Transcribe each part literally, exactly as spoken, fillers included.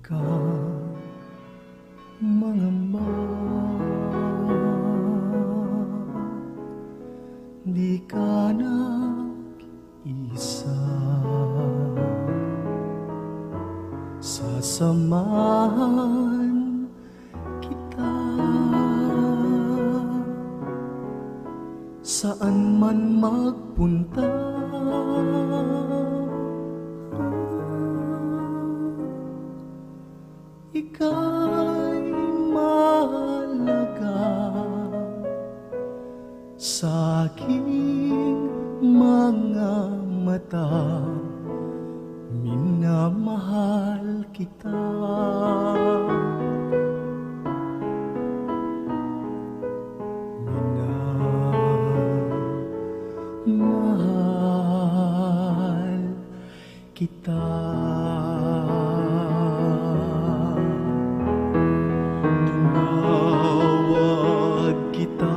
Ika, mangamba, di ka nag-isa. Sasamahan kita saan man magpunta. Ika'y mahalaga sa aking mga mata. Minamahal kita. Minamahal kita. Tinawag kita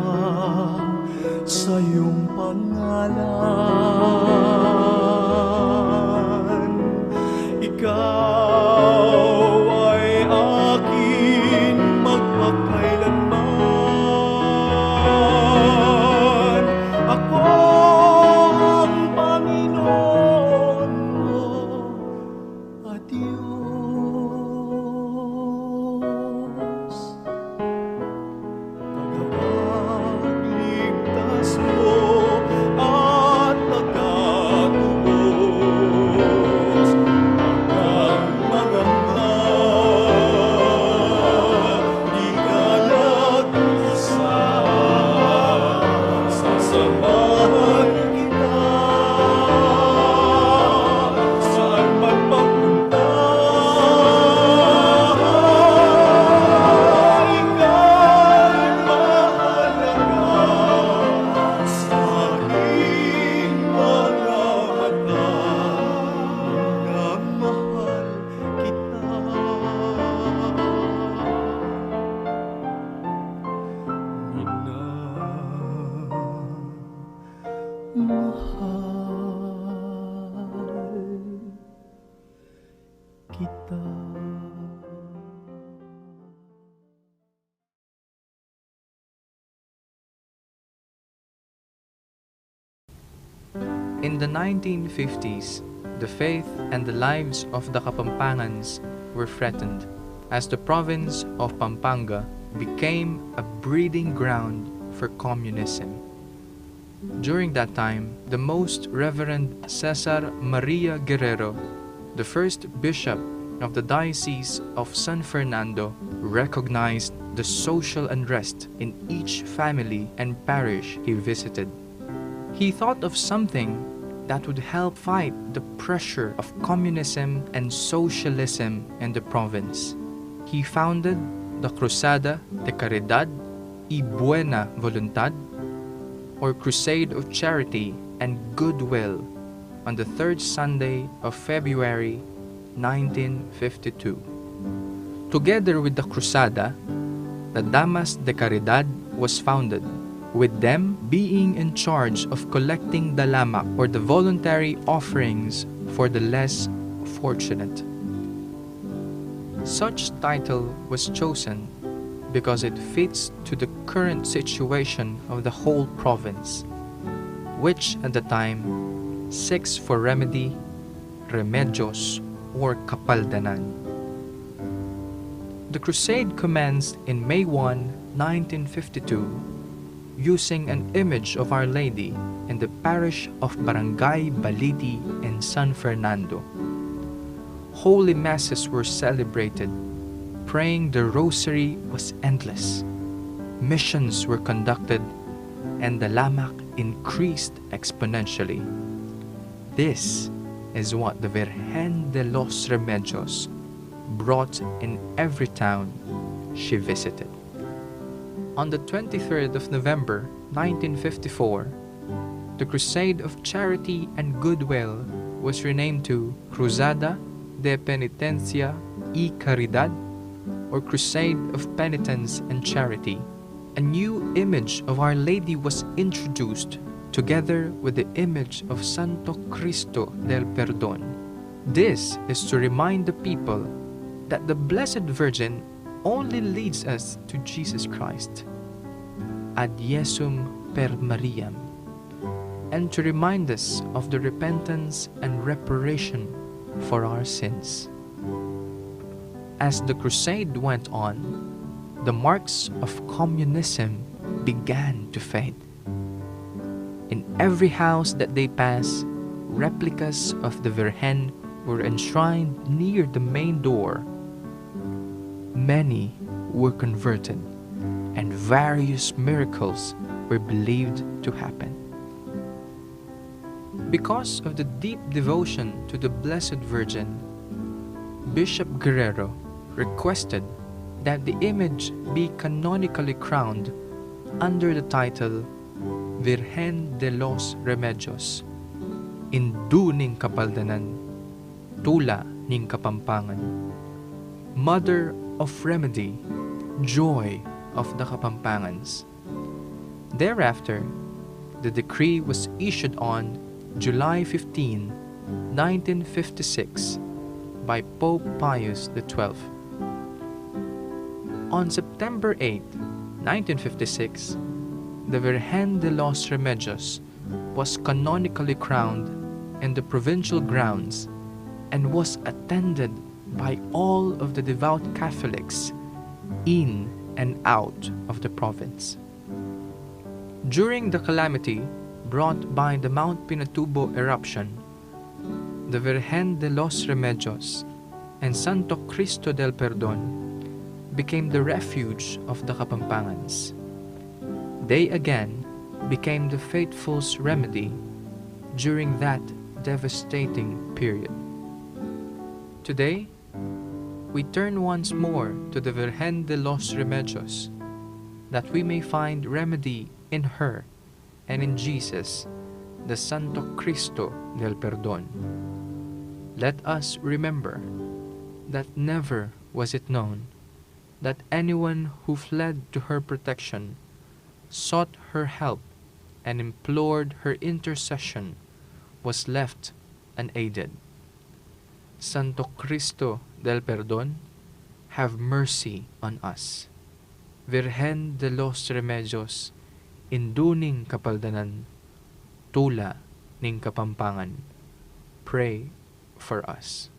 sa iyong pangalan. Ikaw ay akin magpakailanman. Ako ang Panginoon mo, a Diyos. Tagapagligtas mo at tagatubos, huwag kang mangamba, di ka nag-isa, sasamahan kita saan man magpunta. Ika'y mahalaga sa aking mga mata. Minamahal kita. Minamahal kita. In the nineteen fifties, the faith and the lives of the Kapampangans were threatened as the province of Pampanga became a breeding ground for communism. During that time, the Most Reverend Cesar Maria Guerrero, the first bishop of the Diocese of San Fernando, recognized the social unrest in each family and parish he visited. He thought of something that would help fight the pressure of communism and socialism in the province. He founded the Cruzada de Caridad y Buena Voluntad, or Crusade of Charity and Goodwill, on the third Sunday of February nineteen fifty-two. Together with the Cruzada, the Damas de Caridad was founded, with them being in charge of collecting dalamak, or the voluntary offerings for the less fortunate. Such title was chosen because it fits to the current situation of the whole province, which at the time seeks for remedy, remedios, or kapaldanan. The crusade commenced in May one, nineteen fifty-two, using an image of Our Lady in the parish of Barangay Baliti in San Fernando. Holy masses were celebrated. Praying the rosary was endless. Missions were conducted, and dalamak increased exponentially. This is what the Virgen de los Remedios brought in every town she visited. On the twenty-third of November nineteen fifty-four, the Crusade of Charity and Goodwill was renamed to Cruzada de Penitencia y Caridad, or Crusade of Penitence and Charity. A new image of Our Lady was introduced, together with the image of Santo Cristo del Perdon. This is to remind the people that the Blessed Virgin only leads us to Jesus Christ, ad Iesum per Mariam, and to remind us of the repentance and reparation for our sins. As the crusade went on, the marks of communism began to fade. In every house that they passed, replicas of the Virgen were enshrined near the main door. Many were converted, and various miracles were believed to happen. Because of the deep devotion to the Blessed Virgin, Bishop Guerrero requested that the image be canonically crowned under the title Virgen de los Remedios, Indu ning Kapaldanan, Tula ning Kapampangan, Mother of Remedy, Joy of the Kapampangans. Thereafter, the decree was issued on July fifteenth, nineteen fifty-six, by Pope Pius the twelfth. On September eighth, nineteen fifty-six, the Virgen de los Remedios was canonically crowned in the provincial grounds and was attended by all of the devout Catholics in and out of the province. During the calamity brought by the Mount Pinatubo eruption, the Virgen de los Remedios and Santo Cristo del Perdon became the refuge of the Kapampangans. They again became the faithful's remedy during that devastating period. Today, we turn once more to the Virgen de los Remedios, that we may find remedy in her and in Jesus, the Santo Cristo del Perdon. Let us remember that never was it known that anyone who fled to her protection, sought her help, and implored her intercession was left unaided. Santo Cristo del Perdon, have mercy on us. Virgen de los Remedios, Indu ning Kapaldanan, Tula ning Kapampangan, pray for us.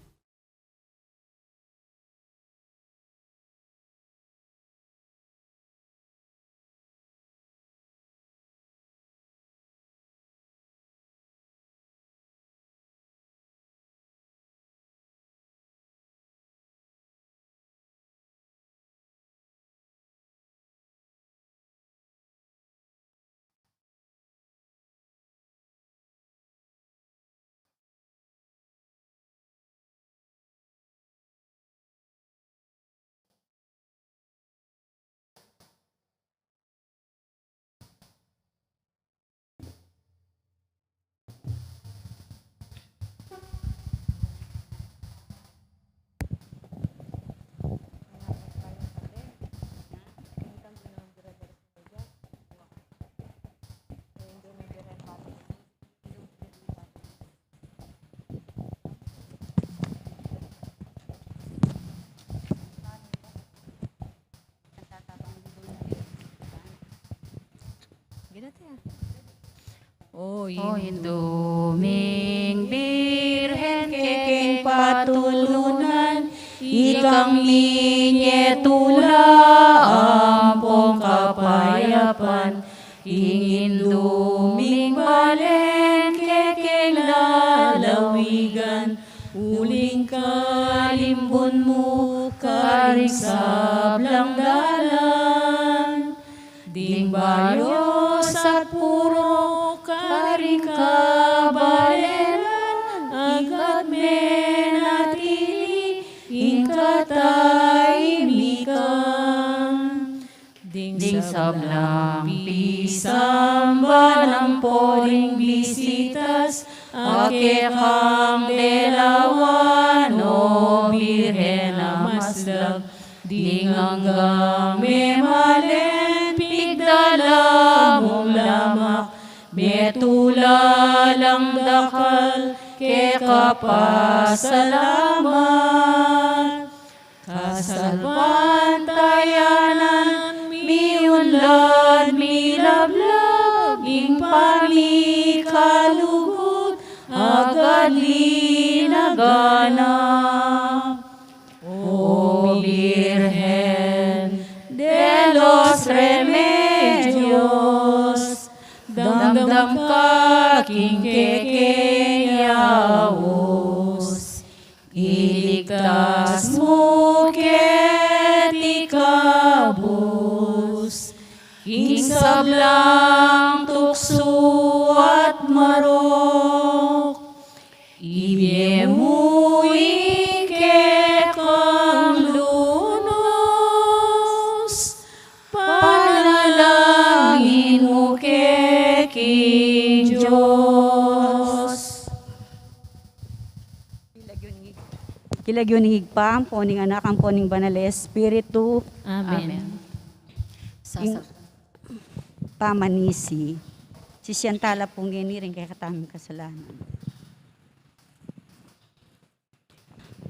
O Indu ming Birhen, keking patulunan, ikang minye tula ampong kapayapan. Ing Indu ming balen, keking lalawigan, uling kalimbun mu karing sablang dalan. Ding bayos at purok karing kabalenan, ikat menatili ing kataimikan. Ding sablang pisamban ampo ring bisitas, a kekang delawan, o Birhen a maslag. Ding anggang memalen, pigdala mung lamak, metula lang dakal, keka pasalamat. kekeng yaus, iligtas mu keti kabus king sablang tuksu at marok. Ibie mu ing kekang lunus, panalangin mu ke king Dios. King lagyu ning Ibpa, ampo ning Anak, ampo ning Banal a Espiritu. Amen. Amen. Ing pamanisi. Sisian tala pu ngeni ring kekatamung kasalanan.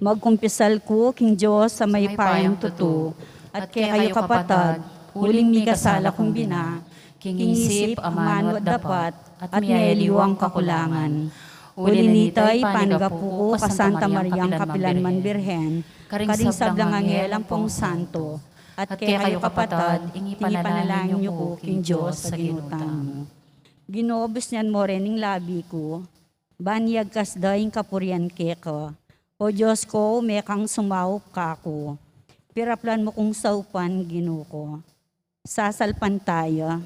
Magkumpisal ku king Dios a mayupayang tutu, at kekayu kapatad, uling mikasala kung bina, king isip, amanu at dapat, at miyaliwang kakulangan. Uli nita, ipanigapu ku ka Santa Mariang kapilanman Birhen, karing sablang anghel ampong santo, at kekayu kapatad, ing ipanalangin yu ku king Dios a Ginu tamu. Ginu, busnan mu ring labi ku, ban yagkas da ing kapurian keka. O Dios ku, mekang sumaup kaku. Piraplan mu kung saupan, Ginu ku. Sasalpantaya.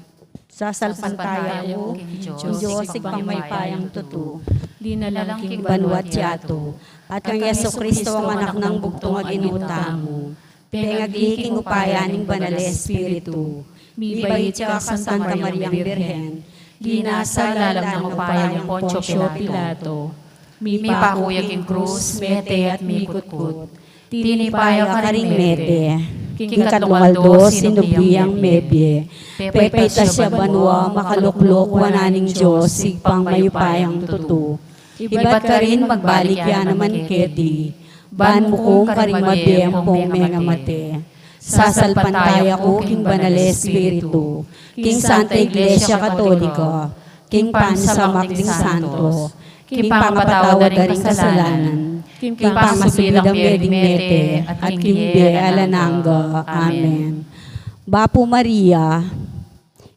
Sasalpantaya ku king Dios, Ibpang mayupayang tutu, linalang king banua at yatu, at kang Jesucristo a Anak nang bugtung a Ginu tamu, pengagli king upaya ning Banal a Espiritu, mibait ya ka Santa Mariang Birhen, linasa lalam ning upaya nang Poncio Pilato, mipaku ya king krus, mete at mikutkut, tinipa ya karing mete, king katlung aldo sinubli yang mebie, pepaitas ya banua, makalukluk wanan ning Dios, Ibpang mayupayang tutu. Ibat karin magbalik ya naman keti, ban mukung karing mabie ampong mengamate. Sasalpantaya ku king Banal a Espiritu, king Santa Iglesia Katolika, king pamisamak ding santo, king pamapatawad da ring kasalanan, king pangasubida me ding mete, at king bie alang angga. Amen. Bapu Maria,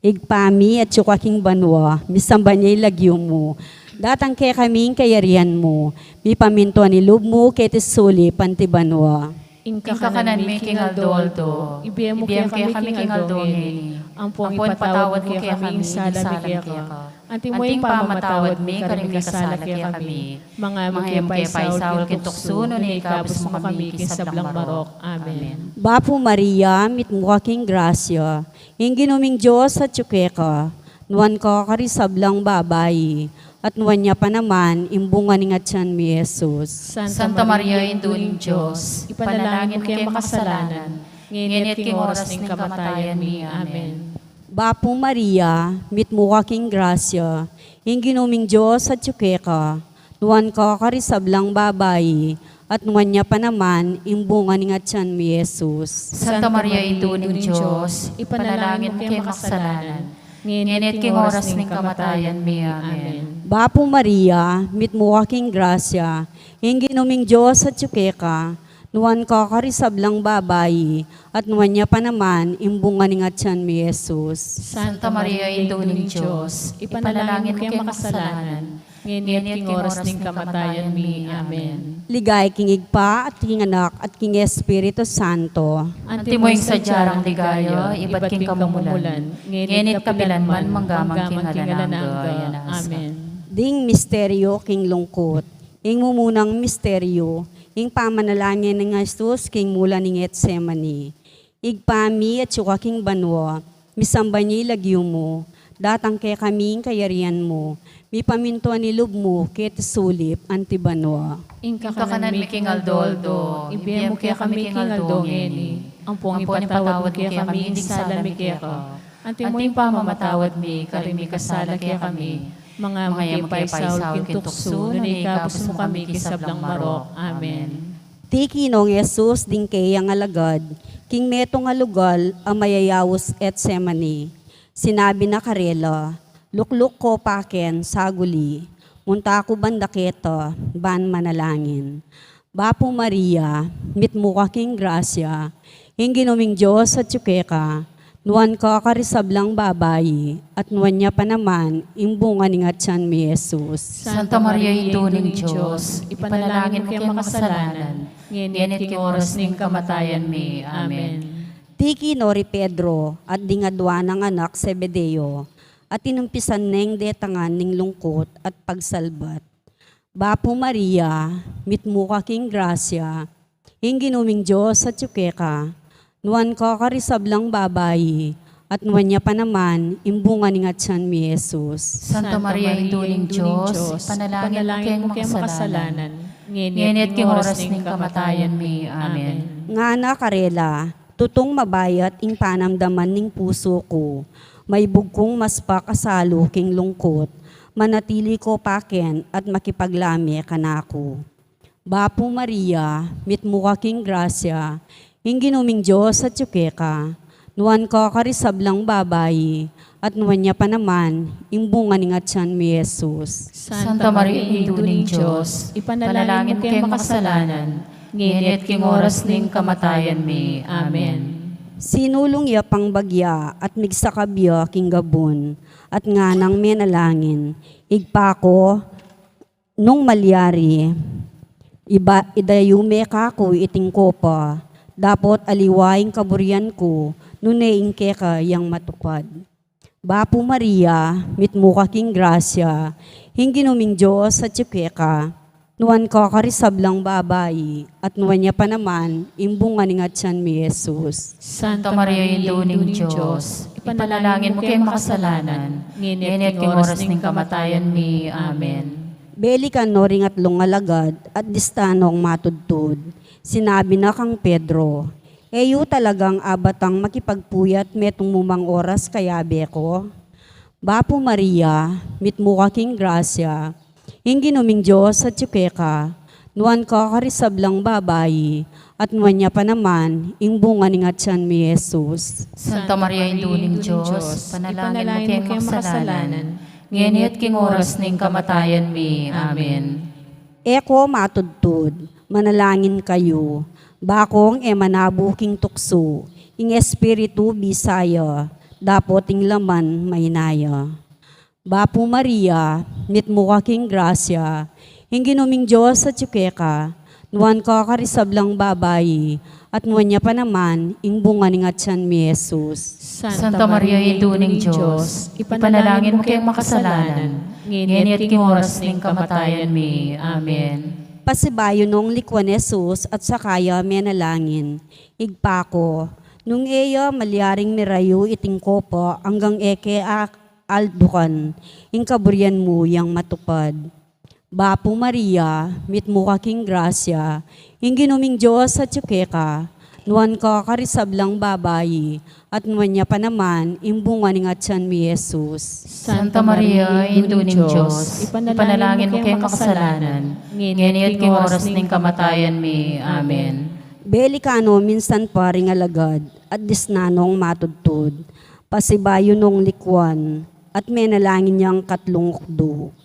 Ibpa mi, atsu ka king banua, misamban ya ing lagyu mu. Datang kekami ing kayarian mu, mipamintuan ing lub mu keti sulip anti banua. Ing kakanan mi king aldo-aldo, ibie mu kekami king aldo ngeni. Ampon ipatawad mu kekami ing sala mi keka, anti mo ing pamamatawad mi karing mikasala kekami. Manga e mu ke paisaul king tuksu, nune ikabus mu kami king sablang marok. Amen. Bapu Maria, mitmu ka king grasya, ing Ginu ming Dios atsu keka, nuan ka karing sablang babai, at nuan ya pa naman ing bunga ning atian mu, i Jesus. Santa Maria, Indu ning Dios, ipanalangin mu keng makasalanan, ngeni at king oras ning kamatayan mi. Amen. Bapu Maria, mitmu ka king grasya, ing Ginu ming Dios atsu keka, nuan ka karing sablang babai, at nuan ya pa naman ing bunga ning atian mu, i Jesus. Santa Maria, Indu ning Dios, ipanalangin mu keng makasalanan, ngeni at king oras ning kamatayan mi. Amen. Bapu Maria, mitmu ka king grasya, ing Ginu ming Dios atsu keka, nuan ka karing sablang babai, at nuan ya pa naman ing bunga ning atian mu, i Jesus. Santa Maria, Indu ning Dios, ipanalangin mu keng makasalanan, ngeni at king oras ning kamatayan mi. Amen. Ligaya king Ibpa, at king Anak, at king Espiritu Santo. Antimo ing sadya rang ligaya, ibat king kamumulan, ngeni at kapilan man, mangga man king alang angga. Amen. Ding misteryu king lungkut. Ing mumunang misteryu, ing pamanalangin nang Jesus king mula ning Getsemani. Ibpa mi, atsu ka king banua, misamban ya ing lagyu mu, datang kekami ing kayarian mu, mipamintuan ing lub mu keti sulip anti banua. Ing kakanan mi king aldo-aldo, ibie mu kekami king aldo ngeni. Ampon ipatawad mu kekami ing sala mi keka, antimo ing pamamatawad mi karing mikasala kekami. Manga e mu ke paisaul king tuksu, nune ikabus mu kami king sablang marok. Amen. Tiki nong Jesus ding kayang alagad king metung a lugal a mayayaus Getsemani. Sinabi na karela, "Lukluk ko pa ken saguli, munta ku banda keta ban manalangin." Bapu Maria, mitmu ka king grasya, ing Ginu ming Dios atsu keka, Nuan ka karing sablang babai, at nuan ya pa naman ing bunga ning atian mu, i Jesus. Santa Maria, Indu ning Dios, ipanalangin mu kaming makasalanan, ngeni at king oras ning kamatayan mi. Amen. Tiki no ri Pedro at ding aduang anak Zebedeo, at inumpisan neng detangan ning lungkut at pagsalbat. Bapu Maria, mitmu ka king grasya, ing Ginu ming Dios atyu keka, nuan ka karing sablang babai, at nuan ya pa naman ing bunga ning atian mu, i Jesus. Santa Maria, Indu ning Dios, ipanalangin mu kaming makasalanan, ngeni at king oras ning kamatayan mi. Amen. Ngana karela, tutung mabayat ing panamdaman ning pusu ku, maibug kung maspak a salu king lungkut, manatili ko pa ken at makipaglame kanaku. Bapu Maria, mitmu ka king grasya, ing Ginu ming Dios atyu keka, nuan ka karing sablang babai, at nuan ya pa naman ing bunga ning atian mu, i Jesus. Santa Maria, Indu ning Dios, ipanalangin mu kaming makasalanan, ngeni at king oras ning kamatayan mi. Amen. Sinulung ya pang bagya at migsakab ya king gabun, at nganang menalangin, Ibpa ku, nung malyari, iba, idayu me kaku iting kopa, dapot aliwa ing kaburian ku, nune ing keka yang matupad. Bapu Maria, mitmu ka king grasya, ing Ginu ming Dios atyu keka, nuan ka karing sablang babai, at nuan ya pa naman ing bunga ning atian mu, i Jesus. Santa Maria, Indu ning Dios, ipanalangin mu kaming makasalanan, ngeni at king oras ning kamatayan mi. Amen. Belikan no ring atlung alagad at disna nong matudtud. Sinabi na kang Pedro, E yu talagang abatang makipagpuyat metung mu mang oras kayabe ko? Bapu Maria, mitmu ka king grasya, ing Ginu ming Dios atyu keka, nuan ka karing sablang babai, at nuan ya pa naman ing bunga ning atian mu, i Jesus. Santa Maria, Indu ning Dios, ipanalangin mu kaming makasalanan, ngeni at king oras ning kamatayan mi. Amen. E ko matudtud, manalangin kayu, bakong e manabu king tuksu, ing espiritu bisa ya, dapot ing laman maina ya. Bapu Maria, mitmu ka king grasya, ing Ginu ming Dios atyu keka, nuan ka karing sablang babai, at nuan ya pa naman ing bunga ning atian mu, i Jesus. Santa Maria, Indu ning Dios, ipanalangin mu kaming makasalanan, ngeni at king oras ning kamatayan mi. Amen. Pasibayu nong likuan i Jesus at saka ya menalangin, Ibpa ku, nung e ya malyaring mirayu iting kopa anggang e ke aldukan, ing kaburian mu yang matupad. Bapu Maria, mitmu ka king grasya, ing Ginu ming Dios atyu keka, nuan ka karing sablang babai, at nuan ya pa naman ing bunga ning atian mu, i Jesus. Santa Maria, Indu ning Dios, ipanalangin mu kaming makasalanan, ngeni at king oras ning kamatayan mi. Amen. Belikan no minsan pa ring alagad at disna nong matudtud, pasibayu nong likuan at menalangin yang katlung ukdu.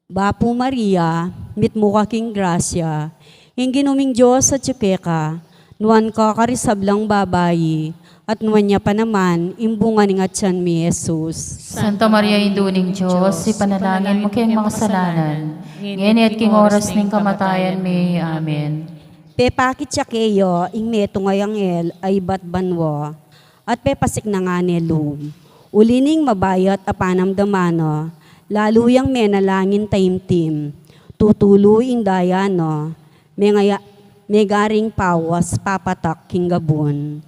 Bapu Maria, mitmu ka king grasya, ing Ginu ming Dios atyu keka, nuan ka karing sablang babai, at nuan ya pa naman ing bunga ning atian mu, i Jesus. Santa Maria, Indu ning Dios, ipanalangin mu kaming makasalanan, ngeni at king oras ning kamatayan mi. Amen. Pepakit ya keya ing metung a anghel a ibat banua, at pepasiknangan ne lub. Uli ning mabayat a panamdaman na, lalu yang menalangin taimtim, tutulu ing daya na, mengaya-, megaring pawas papatak king gabun.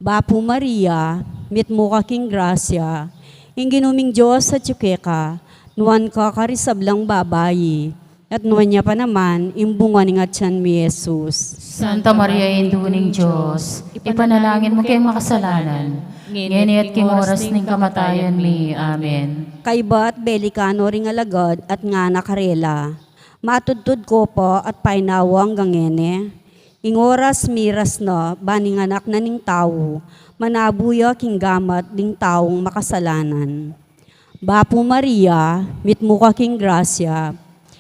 Bapu Maria, mitmu ka king grasya, ing Ginu ming Dios atyu keka, nuan ka karing sablang babai, at nuan ya pa naman ing bunga ning atian mu, i Jesus. Santa Maria, Indu ning Dios, ipanalangin mu kaming makasalanan, ngeni at king oras ning kamatayan mi. Amen. Kaybat belikan no ring alagad at ngana karela, Matudtud ko pa at painawa anggang ngeni? Ing oras miras na, ban ing Anak na ning Tau manabu ya king gamat ding taung makasalanan. Bapu Maria, mitmu ka king grasya,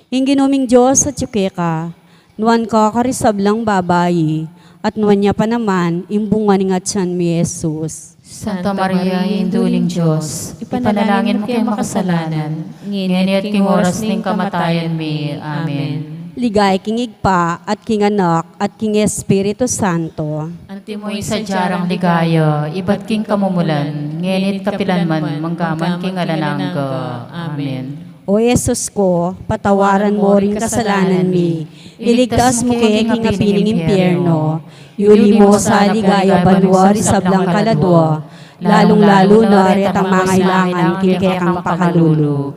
ing Ginu ming Dios atyu keka, nuan ka karing sablang babai, at nuan ya pa naman ing bunga ning atyan mu, i Jesus. Santa Maria, Indu ning Dios, ipanalangin mu keng makasalanan, ngeni at king oras ning kamatayan mi. Amen. Ligaya king Ibpa, at king Anak, at king Espiritu Santo. Antimo ing sadya rang ligaya ibat king kamumulan, ngeni at kapilan man, manggaman king alang angga. Amen. O Jesus ko, patawaran mu ring kasalanan mi, iligtas mu ke king api ning impyerno, yuli mu sa ligaya banua ring sablang kaladua, lalung-lalu na retang mangailangan king kekang pakalulu.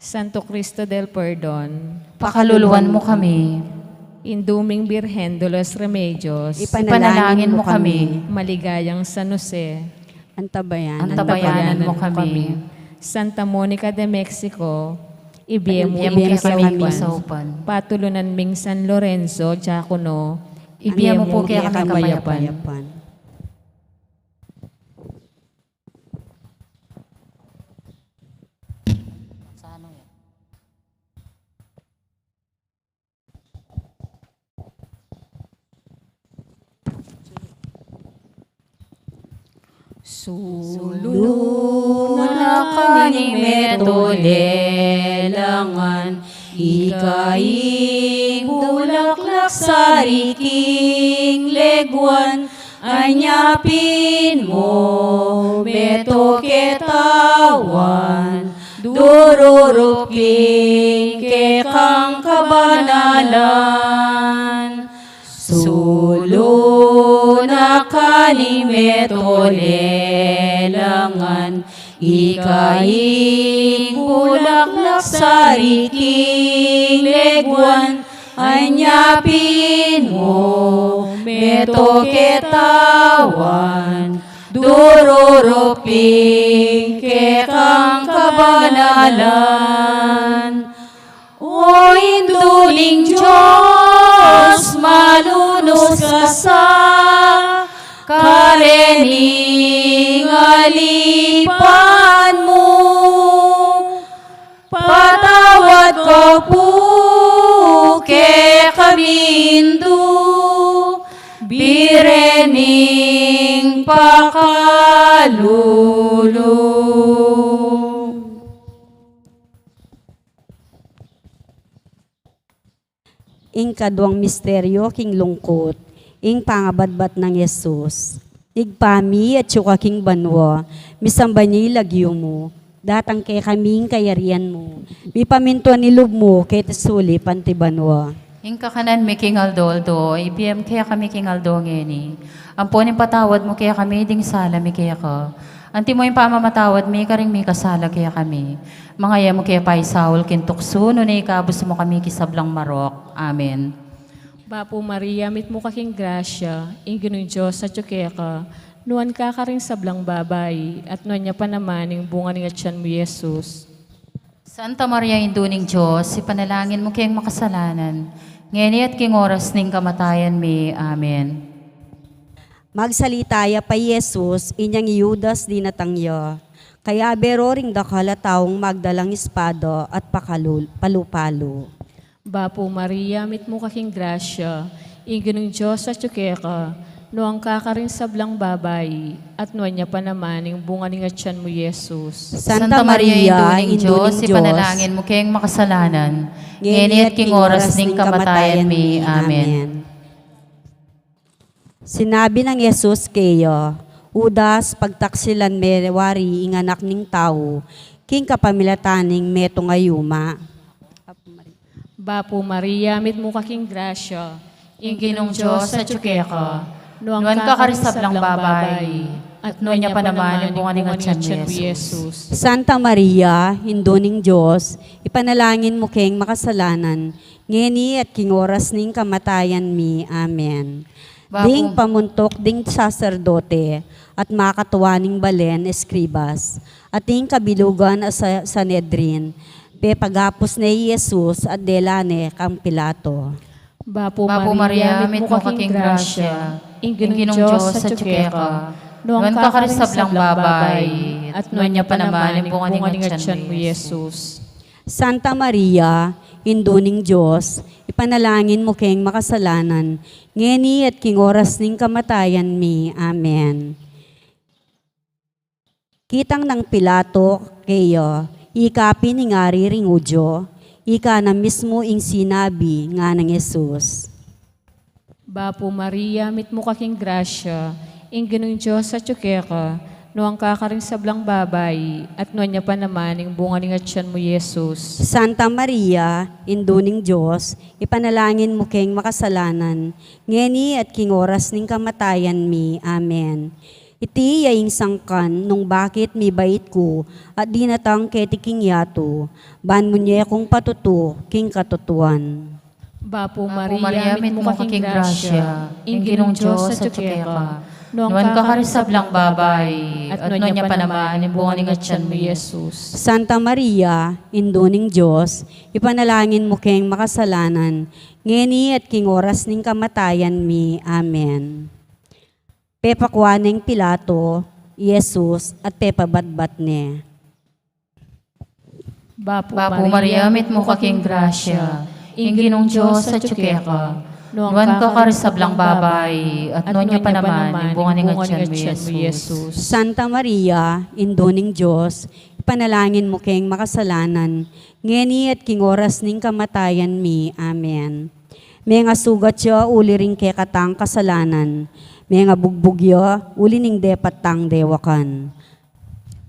Santo Cristo del Perdon, pakaluluan mu kami. Indu ming Birhen de los Remedios, ipanalangin mu kami. Maligayang San Jose, antabayanan, antabayanan mu kami. Santa Monica de Mexico, ibie mu kekami kasaupan. Patulunan ming San Lorenzo Diacono, ibie mu pu kekami kapayapan. Sulu na kani meto lelangan, ika ing bulaklak sari king leguan, anya pin mu meto ketawan, dururup king kekang kabanalan. Sulu na kani meto lelangan, ika ing bulaklak sari king leguan, anya pin mu meto ketawan, dururup king kekang kabanalan. O Indu ning Dios, manunus ka sa karening alipan mu. Patawad ka pu kekami, Indu, Birhen ning pakalulu. Ing kaduang misteryo king lungkut, ing pangabatbat nang Jesus. Ibpa mi, atsu ka king banua, misamban ya ing lagyu mu, datang kekami ing kayarian mu, mipamintuan ing lub mu keti sulip anti banua. Ing kakanan mi king aldo-aldo, ibie mu kekami king aldo ngeni. Ampon ipatawad mu kekami ding sala mi keka, anti mo ing pamamatawad mi karing mikasala kekami. Manga e mu ke paisaul king tuksu, nune ikabus mu kami king sablang marok. Amen. Bapu Maria, mitmu ka king grasya, ing Ginung Dios atyu keka, nuan ka karing sablang babai, at nuan ya pa naman ing bunga ning atyan mu, Jesus. Santa Maria, Indu ning Dios, ipanalangin mu keng makasalanan, ngeni at king oras ning kamatayan mi. Amen. Magsalita ya pa i Jesus, inyang i Judas dinatang ya. Kayabe ro ring dakal a taung magdalang espada at pakalul-, palu-palu. Bapu Maria, mitmu ka king grasya, ing Ginung Dios atyu keka, nuan ka karing sablang babai, at nuan ya pa naman ing bunga ning atyan mu, Jesus. Santa Maria, Indu ning Dios, ipanalangin mu keng makasalanan, ngeni at king oras ning kamatayan mi. Amen. Sinabi nang Jesus keya, Judas, pagtaksilan me wari ing Anak ning Tau king kapamilatan ning metung a yuma? Bapu Maria, mitmu ka king grasya, ing Ginung Dios atyu keka, nuan ka karing sablang babai, at nuan ya pa naman ing bunga ning atyan mu, Jesus. Santa Maria, Indu ning Dios, ipanalangin mu keng makasalanan, ngeni at king oras ning kamatayan mi. Amen. Ding pamuntuk ding saserdote at makatua ning balen eskribas, at ing kabilugan a sa-, Sanedrin, pepagapus ne i Jesus at dela ne kang Pilato. Bapu Maria, mitmu ka king grasya, ing Ginung Dios atyu keka, nuan ka karing sablang babai, at nuan ya pa naman ing bunga ning atyan mu, Jesus. Santa Maria, Indu ning Dios, ipanalangin mu keng makasalanan, ngeni at king oras ning kamatayan mi. Amen. Kitang nang Pilato keya, ika pin ing ari ring Judio, ika na mismu ing sinabi, nganang Jesus. Bapu Maria, mitmu ka king grasya, ing Ginung Dios atyu keka, nuan ka karing sablang babai, at nuan ya pa naman ing bunga ning atyan mu, Jesus. Santa Maria, Indu ning Dios, ipanalangin mu keng makasalanan, ngeni at king oras ning kamatayan mi. Amen. Iti ya ing sangkan nung bakit mibait ku at dinatang keti king yatu, ban munye kung patutu king katutuan. Bapu Maria, mitmu ka king grasya, ing Ginung Dios atyu keka, nuan ka karing sablang babai, at nuan ya pa naman ing bunga ning atyan mu, Jesus. Santa Maria, Indu ning Dios, ipanalangin mu keng makasalanan, ngeni at king oras ning kamatayan mi. Amen. Pepakua neng Pilato i Jesus at pepabatbat ne. Bapu Maria, mitmu ka king grasya, ing Ginung Dios atyu keka, nuan ka karing sablang babai, at nuan ya pa naman ing bunga ning atyan mu, Jesus. Santa Maria, Indu ning Dios, ipanalangin mu keng makasalanan, ngeni at king oras ning kamatayan mi. Amen. Mengasugat ya uli ring kekatang kasalanan, mengabugbug ya uli ning depat tang dewakan.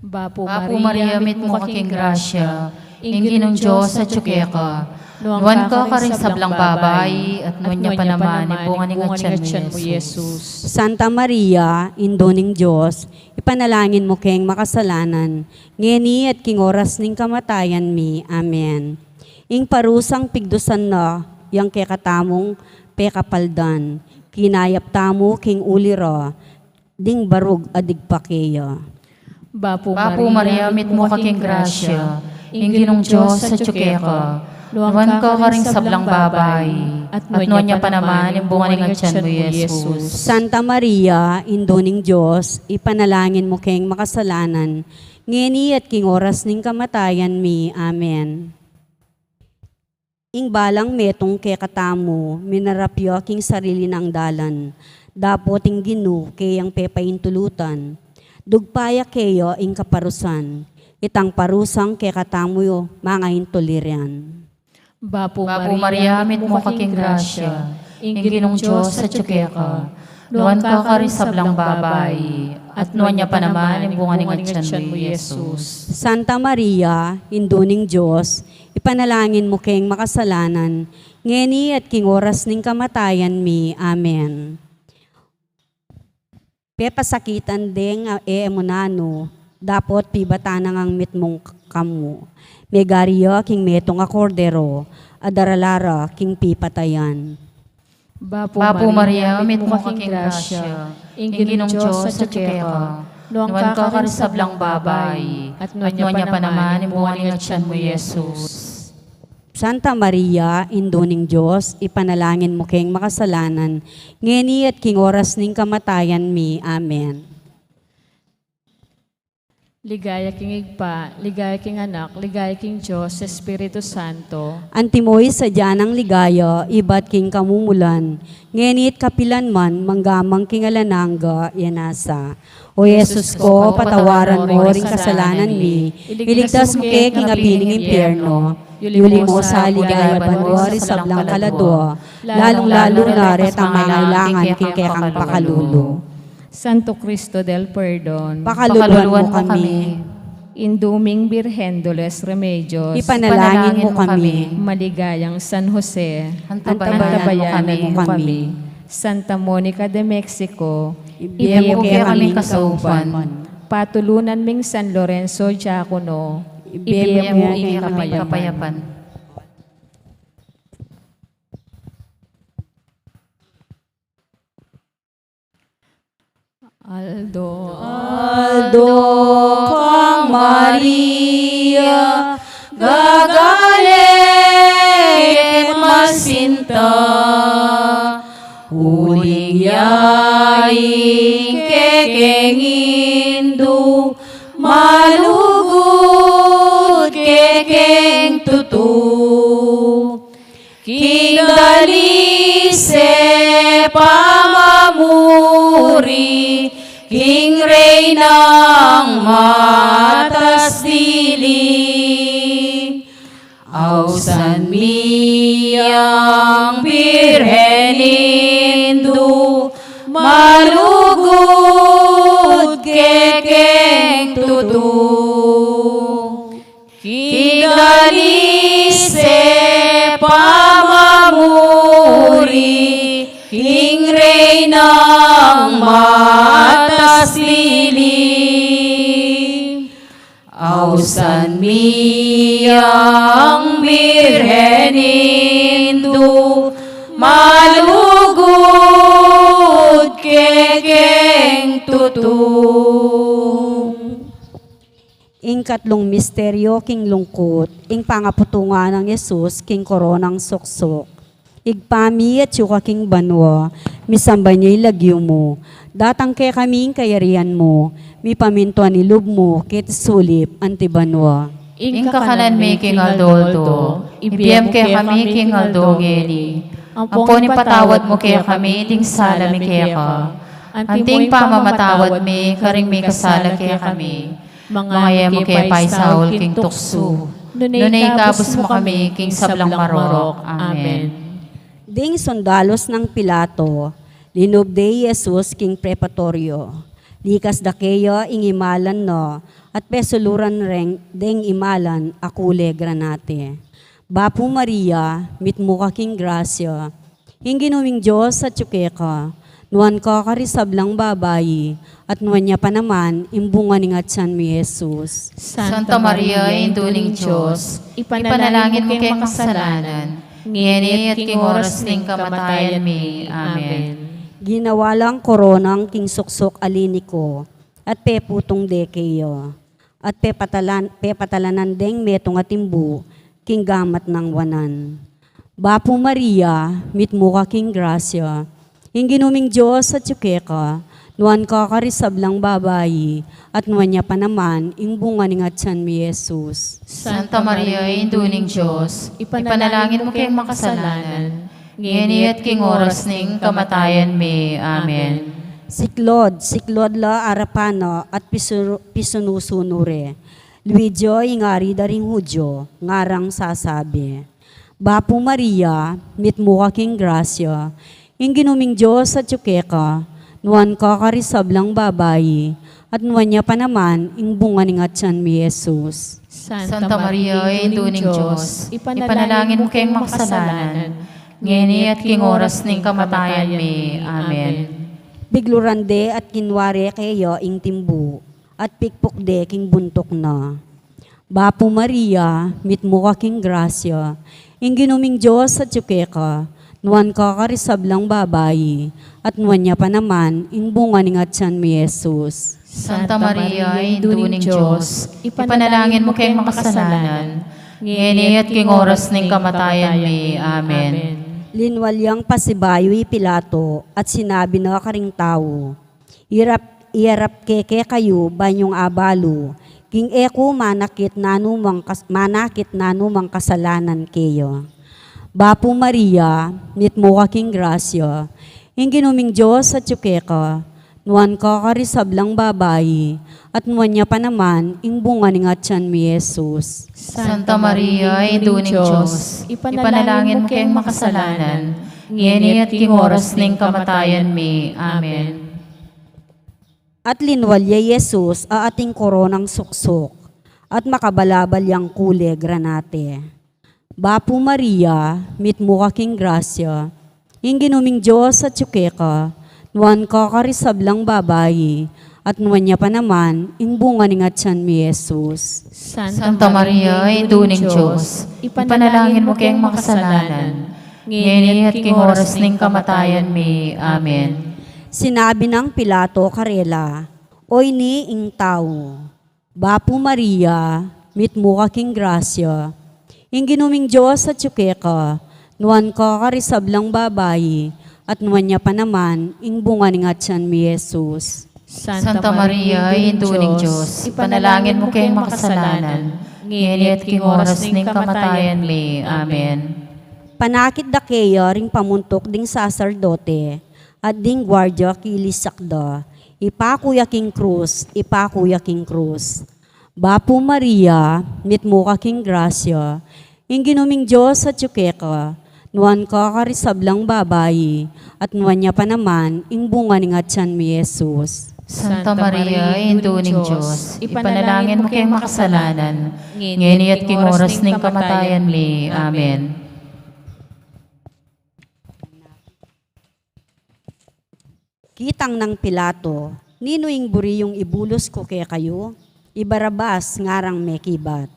Bapu Maria, mitmu ka king grasya, ing Ginung Dios atyu keka, nuan ka karing sablang babai, at nuan ya pa naman ing bunga ning atyan mu, Jesus. Santa Maria, Indu ning Dios, ipanalangin mu keng makasalanan, ngeni at king oras ning kamatayan mi. Amen. Ing parusang pigdusan na yang kekatamung pekapaldan, kinayap tamu king uli ra ding barug a digpa keya. Bapu Maria, mitmu ka king grasya, ing Ginung Dios atyu keka, nuan ka karing sablang babai, at nuan ya pa naman ing bunga ning atyan mu, Jesus. Santa Maria, Indu ning Dios, ipanalangin mu keng makasalanan, ngeni at king oras ning kamatayan mi. Amen. Ing balang metung kekatamu, minarap ya king sarili nang dalan, dapot ing Ginu keyang pepaintulutan, dugpa ya keya ing kaparusan, itang parusang kekatamu mangaintulid yan. Bapu Maria, mitmu ka king grasya, ing Ginung Dios atyu keka, nuan ka karing sablang babai, at nuan ya pa naman ing bunga ning atyan mu, Jesus. Santa Maria, Indu ning Dios, ipanalangin mu keng makasalanan, ngeni at king oras ning kamatayan mi. Amen. Pepasakitan deng e mu nanu, dapot pibatan na ngang mitmung kamu. Megari ya king metung a kordero, a daralan ra king pipatayan. Bapu Maria, mitmu ka king grasya, ing Ginung Dios atyu keka, nuan ka karing sablang babai, at nuan ya pa naman ing bunga ning atyan mu, Jesus. Santa Maria, Indu ning Dios, ipanalangin mu keng makasalanan, ngeni at king oras ning kamatayan mi. Amen. Ligaya king Ibpa, ligaya king Anak, ligaya king Dios Espiritu Santo. Antimo ing sadya nang ligaya, ibat king kamumulan, ngeni at kapilan man, mangga man king alang angga. Amen. O Jesus ko, patawaran mo ring kasalanan mi, iligtas mu ke king api ning impyerno, yuli mu sa ligaya banua ring sablang kaladua, lalung-lalu na retang mangailangan king kekang pakalulu. Santo Cristo del Perdon, pakaluluan mu kami. Indu ming Birhen de los Remedios, ipanalangin mu kami. Maligayang San Jose, antabayanan mu kami. Santa Monica de Mexico, ibie mu kekami kasaupan. Patulunan ming San Lorenzo Diacono, ibie mu ing kapayapan. Aldo, aldo kang Maria, gagale keng masinta, uling ya ing kekeng Indu, malugud kekeng tutu. se pamamuri king Reynang matas dili. Ausan mi yang Birhen Indu, malugud ke keng tutu. King dali se pamamuri king Reynang matas dili. Ausan mi yang Birhen Indu, malugud ke keng tutu. Ing katlung misteryo king lungkut, ing pangaputungan nang Jesus king koronang suksuk. Ibpa mi, atsu ka king banua, misamban ya ing lagyu mu, datang kekami ing kayarian mu, mipamintuan ing lub mu keti sulip anti banua. Ing kakanan mi king aldo-aldo, ibie mu kekami king aldo ngeni. Ampon ipatawad mu kekami ding sala mi keka, anti ing pamamatawad mi karing mikasala kekami. Manga e mu ke paisaul king tuksu, nune ikabus mu kami king sablang marok. Amen. Ding sundalus nang Pilato, linub de i Jesus king pretorio. Likas da keya ing imalan na, at pesuluran reng deng imalan a kule granate. Bapu Maria, mitmu ka king grasya, ing Ginung Dios atyu keka, nuan ka karing sablang babai, at nuan ya pa naman ing bunga ning atyan mu, i Jesus. Santa Maria, Indu ning Dios, ipanalangin mu keng makasalanan, ngeni at king oras ning kamatayan mi. Amen. Ginawa lang koronang king suksuk a liniku, at peputung de keya, at pepatalan, pepatalanan deng metung a timbu king gamat nang wanan. Bapu Maria, mitmu ka king grasya, ing Ginung Dios atyu keka, nuan ka karing sablang babai, at nuan ya pa naman ing bunga ning atyan mu, i Jesus. Santa Maria, Indu ning Dios, ipanalangin mu keng makasalanan, ngeni at king oras ning kamatayan mi. Amen. Siklaud, siklaud la arapan na at pisu-, pisunu-sunu re. Luigi, ing ari da ring Judio, ngarang sasabi: Bapu Maria, mitmu ka king grasya, ing Ginung Dios atyu keka, nuan ka karing sablang babai, at nuan ya pa naman ing bunga ning atyan mu, i Jesus. Santa Maria, Indu ning Dios, ipanalangin mu keng makasalanan, ngeni at king oras ning kamatayan mi. Amen. Bigluran de at kinua re keya ing timbu, at pikpuk de king buntuk na. Bapu Maria, mitmu ka king grasya, ing Ginung Dios atyu keka, nuan ka karing sablang babai, at nuan ya pa naman ing bunga ning atyan mu, i Jesus. Santa Maria, Indu ning Dios, ipanalangin mu keng makasalanan, ngeni at king oras ning kamatayan mi. Amen. Linwal yang pasibayu i Pilato, at sinabi na karing tau: Irap, iarap ke kekayu ban yung abalu, king e ku manakit nanumang kas-, manakit nanumang kasalanan keya. Bapu Maria, mitmu ka king grasya, ing Ginung Dios atyu keka, nuan ka karing sablang babai, at nuan ya pa naman ing bunga ning atyan mu, i Jesus. Santa Maria, Indu ning Dios, ipanalangin mu keng makasalanan, ngeni at king oras ning kamatayan mi. Amen. At linwal ya i Jesus a ating koronang suksuk, at makabalabal yang kule granate. Bapu Maria, mitmu ka king grasya, ing Ginung Dios atyu keka, nuan ka karing sablang babai, at nuan ya pa naman ing bunga ning atyan mu, i Jesus. Santa Maria, Indu ning Dios, ipanalangin mu keng makasalanan, ngeni at king oras ning kamatayan mi. Amen. Sinabi nang Pilato karela: Oyni ing tau. Bapu Maria, mitmu ka king grasya, ing Ginung Dios atyu keka, nuan ka karing sablang babai, at nuan ya pa naman ing bunga ning atyan mu, i Jesus. Santa Maria, Indu ning Dios, ipanalangin mu keng makasalanan, ngeni at king oras ning kamatayan mi. Amen. Ipanakit da keya ring pamuntuk ding saserdote at ding guardia, kilisyak da, "Ipaku ya king krus, ipaku ya king krus." Bapu Maria, mitmu ka king grasya, ing Ginu ming Dios atyu keka, nuan ka karing sablang babai, at nuan ya pa naman ing bunga ning atian mi, Jesus. Santa Maria, Indu ning Dios, ipanalangin mu keng makasalanan, ngeni at king oras ning kamatayan mi. Amen. Kitang nang Pilato, "Ninu ing buri yung ibulus ku kekayu?" "I Barabas," ngarang mekibat.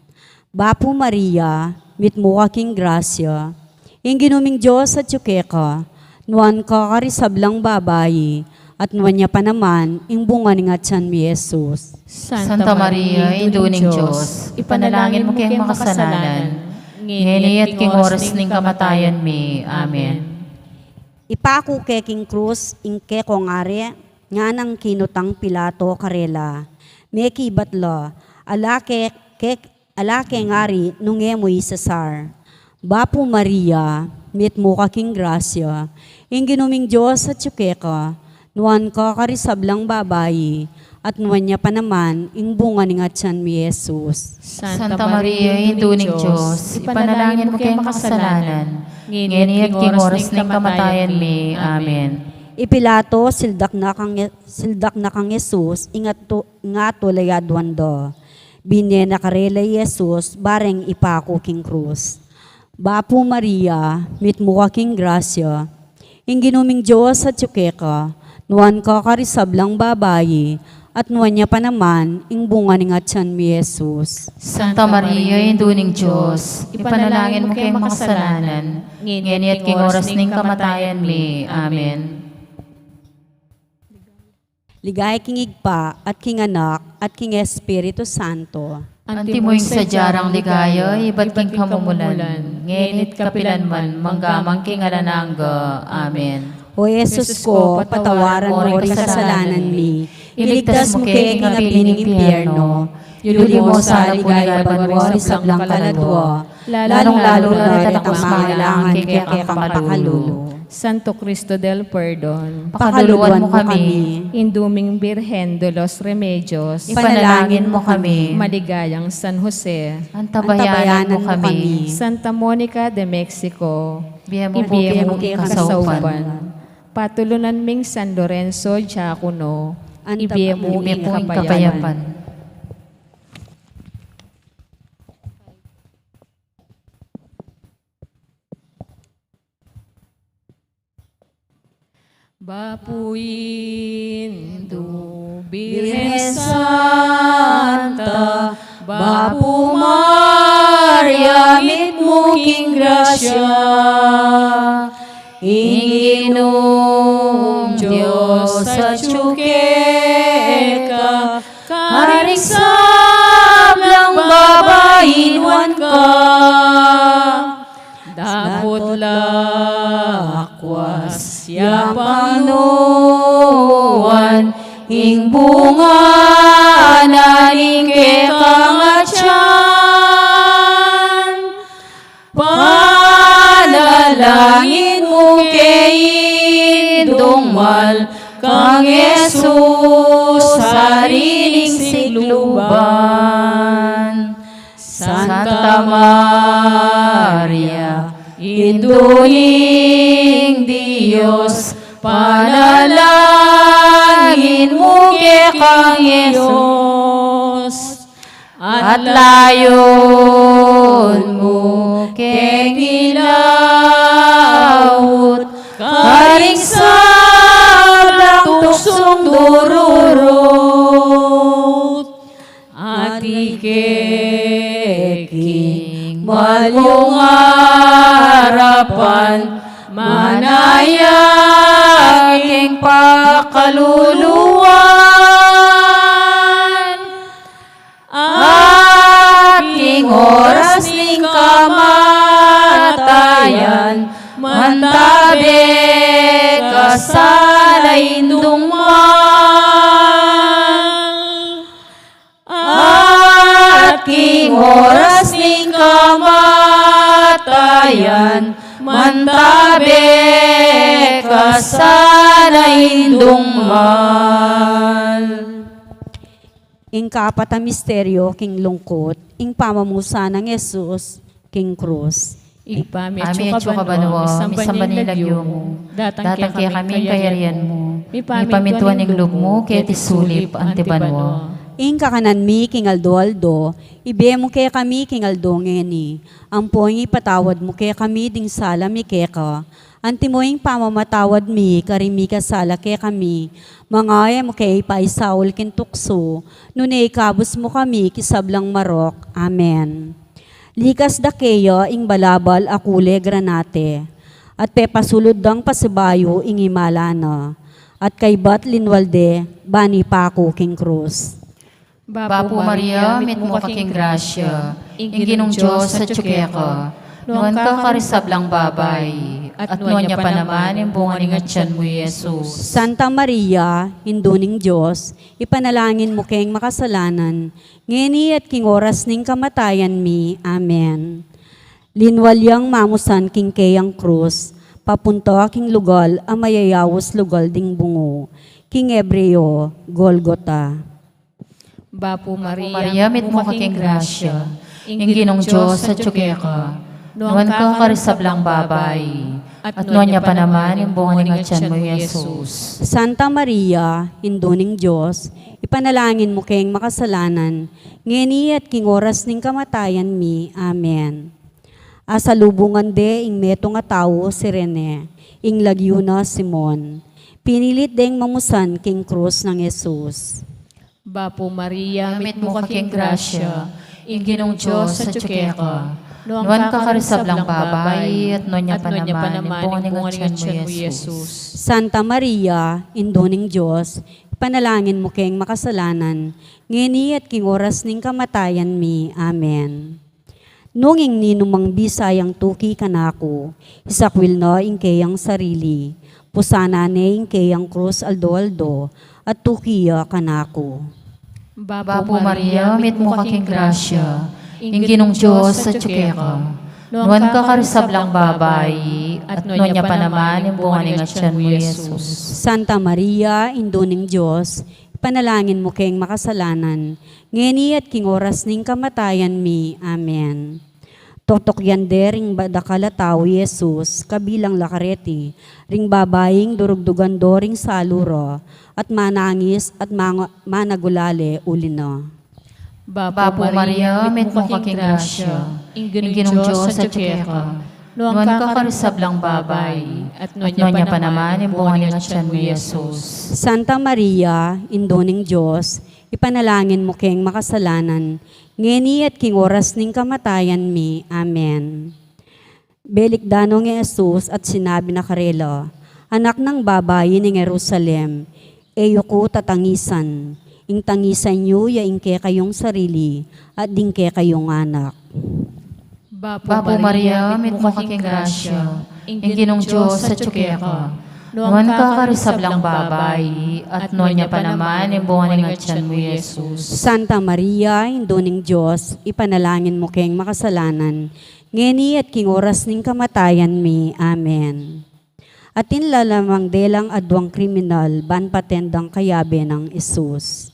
Bapu Maria, mitmu ka king grasya, ing Ginu ming Dios atyu keka, nuan ka karing sablang babai, at nuan ya pa naman ing bunga ning atian mi, Jesus. Santa Maria, Indu ning Dios, ipanalangin mu keng makasalanan, ngeni at king oras ning kamatayan mi. Amen. "Ipaku ke king krus ing kekong ari," nganang kinutang Pilato karela. Mekibat la, "Ala ke, ke, ala keng ari nung e mu i Cesar." Bapu Maria, mitmu ka king grasya, ing Ginu ming Dios atyu keka, nuan ka karing sablang babai, at nuan ya pa naman ing bunga ning atian mi, Jesus. Santa Maria, Indu ning Dios, ipanalangin mu keng makasalanan, ngeni at king oras ning kamatayan mi. Amen. I Pilato, sildak na kang, sildak na kang Jesus, ing atu, ing atyu la yaduan da. Binye na karela i Jesus, bareng ipaku king krus. Bapu Maria, mitmu ka king grasya, ing Ginu ming Dios atyu keka, nuan ka karing sablang babai, at nuan ya pa naman ing bunga ning atian mi, Jesus. Santa Maria, Indu ning Dios, ipanalangin mu keng makasalanan, ngeni at king oras ning kamatayan mi. Amen. Ligaya king Ibpa, at king Anak, at king Espiritu Santo. Antimo ing sadya rang ligaya, ibat king kamumulan, ngeni at kapilan man, mangga man king alang angga. Amen. O Jesus ko, patawaran mo ring kasalanan mi, iligtas mu ke king api ning impyerno, yuli mo sa king banua ring sablang kaladua, lalung-lalu na retang mangailangan king kekang pakalulu. Santo Cristo del Perdon, pakaluluan mu kami. Indu ming Birhen de los Remedios, ipanalangin mu kami. Maligayang San Jose, antabayanan mu kami. Santa Monica de Mexico, ibie mu king kasaupan. Patulunan ming San Lorenzo Diacono, ibie mu ing kapayapan. Bapu, Indu, Birhen Santa, Bapu Maria, mitmu king grasya, ing Ginung Dios atyu keka, karing sablang babai nuan ka. Dapot lakwas ya pang nuan ing bunga na ning kekang atian. Panalangin mu ke, Indung mal kang Jesus, Ari ning sigluban. Santa Maria, Indu ning Dios, panalangin mu kekang Jesus, at layun mu keng ilaut karing sablang tuksong dururut. At ikit king mal mung arapan, manaya king pakaluluan. At king oras ning kamatayan, mantabe ka sana, Indung mal. At king oras ning kamatayan, Mantabe ka sana ing dungmal. Ing kapat a misteryo king lungkut, ing pamamusan nang Jesus king krus. Ibpa mi, atsu ka banua, misamban ya ing lagyu mu, datang kekami ing kayarian mu, mipamintuan ing lub mu keti sulip anti banua. Ing kakanan mi king aldo-aldo, ibie mu kekami king aldo ngeni, ampon ipatawad mu kekami ding sala mi keka, antimo ing pamamatawad mi karing mikasala kekami. Manga e mu ke ipaisaul king tuksu, nune ikabus mu kami king sablang marok. Amen. Likas da keya ing balabal a kule granate, at pepasulud dang pasibayu ing imala na, at kaybat linwal de ban ipaku king krus. Bapu Maria, mitmu ka king grasya, ing Ginung Dios atyu keka. Nuan ka karing sablang babai, at nuan ya pa naman ing bunga ning atyan mu, i Jesus. Santa Maria, Indu ning Dios, ipanalangin mu keng makasalanan, ngeni at king oras ning kamatayan mi. Amen. Linwal yang mamusan king keyang krus, papunta king lugal a mayayaus lugal ding bungu, king Hebreo, Golgota. Bapu Maria, mitmu ka king grasya, ing Ginung Dios atyu keka. Nuan ka karing sablang babai, at nuan ya pa naman ing bunga ning atyan mu, i Jesus. Santa Maria, Indu ning Dios, ipanalangin mu keng makasalanan, ngeni at king oras ning kamatayan mi. Amen. Asalubungan de ing metung a tau, Cirene, ing lagyu na Simon. Pinilit deng mamusan king krus nang Jesus. Bapu Maria, mitmu ka king grasya, ing Ginung Dios atyu keka. Nuan ka karing sablang babai, at nuan ya pa naman ing bunga ning atyan mu, i Jesus. Santa Maria, Indu ning Dios, ipanalangin mu keng makasalanan, ngeni at king oras ning kamatayan mi. Amen. Nung ing ninumang bisa yang tuki kanaku, isakwil na ing keyang sarili, pusanan ne ing keyang krus aldo-aldo, at tuki ya kanaku. Bapu Maria, mitmu ka king grasya, ing Ginung Dios atyu keka. Nuan ka karing sablang babai, at nuan ya pa naman ing bunga ning atyan mu, i Jesus. Santa Maria, Indu ning Dios, ipanalangin mu keng makasalanan, ngeni at king oras ning kamatayan mi. Amen. Tutukyan de ring ba-, dakal a tau i Jesus, kabilang la kareti, ring babaing durugdugan do ring salu ra, at manangis, at mang-, managulale uli na. Bapu Maria, mitmu ka king grasya, ing Ginung Dios atyu keka. Nuan ka karing sablang babai, at nuan ya pa naman ing bunga ning atyan mu, i Jesus. Santa Maria, Indu ning Dios, ipanalangin mu keng makasalanan, ngeni at king oras ning kamatayan mi. Amen. Belikdan nong Jesus at sinabi na karela, Anak nang babai ning Jerusalem, e yu ku tatangisan, ing tangisan yu ya ing kekayung sarili, at ding kekayung anak. Bapu Maria, mitmu ka king grasya, ing Ginung Dios atyu keka. Nuan ka karing sablang babai, at nuan ya pa naman ing bunga ning atyan mu, i Jesus. Santa Maria, Indu ning Dios, ipanalangin mu keng makasalanan, ngeni at king oras ning kamatayan mi. Amen. Atin la lamang delang aduang kriminal ban paten dang kayabe nang Jesus.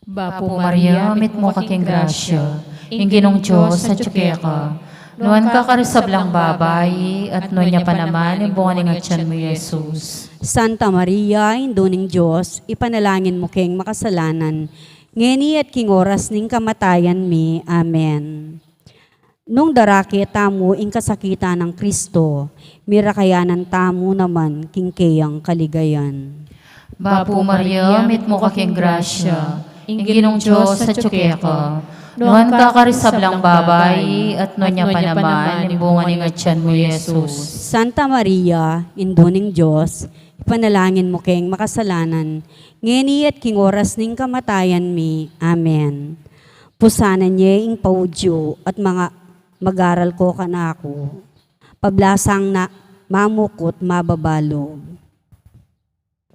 Bapu Maria, mitmu ka king grasya, ing Ginung Dios atyu keka. Nuan ka karing sablang babai, at nuan ya pa naman ing bunga ning atyan mu, i Jesus. Santa Maria, Indu ning Dios, ipanalangin mu keng makasalanan, ngeni at king oras ning kamatayan mi. Amen. Nung darake tamu ing kasakitan nang Kristo, mirakayanan tamu naman king keyang kaligayan. Bapu Maria, mitmu ka king grasya, ing Ginung Dios atyu keka. Nuan ka karing sablang babai, at nuan ya pa naman ing bunga ning atyan mu, i Jesus. Santa Maria, Indu ning Dios, ipanalangin mu keng makasalanan, ngeni at king oras ning kamatayan mi. Amen. Pusanan ye ing paudyu at manga mag-aral ko kanaku. Pablasang na mamukut mababalug.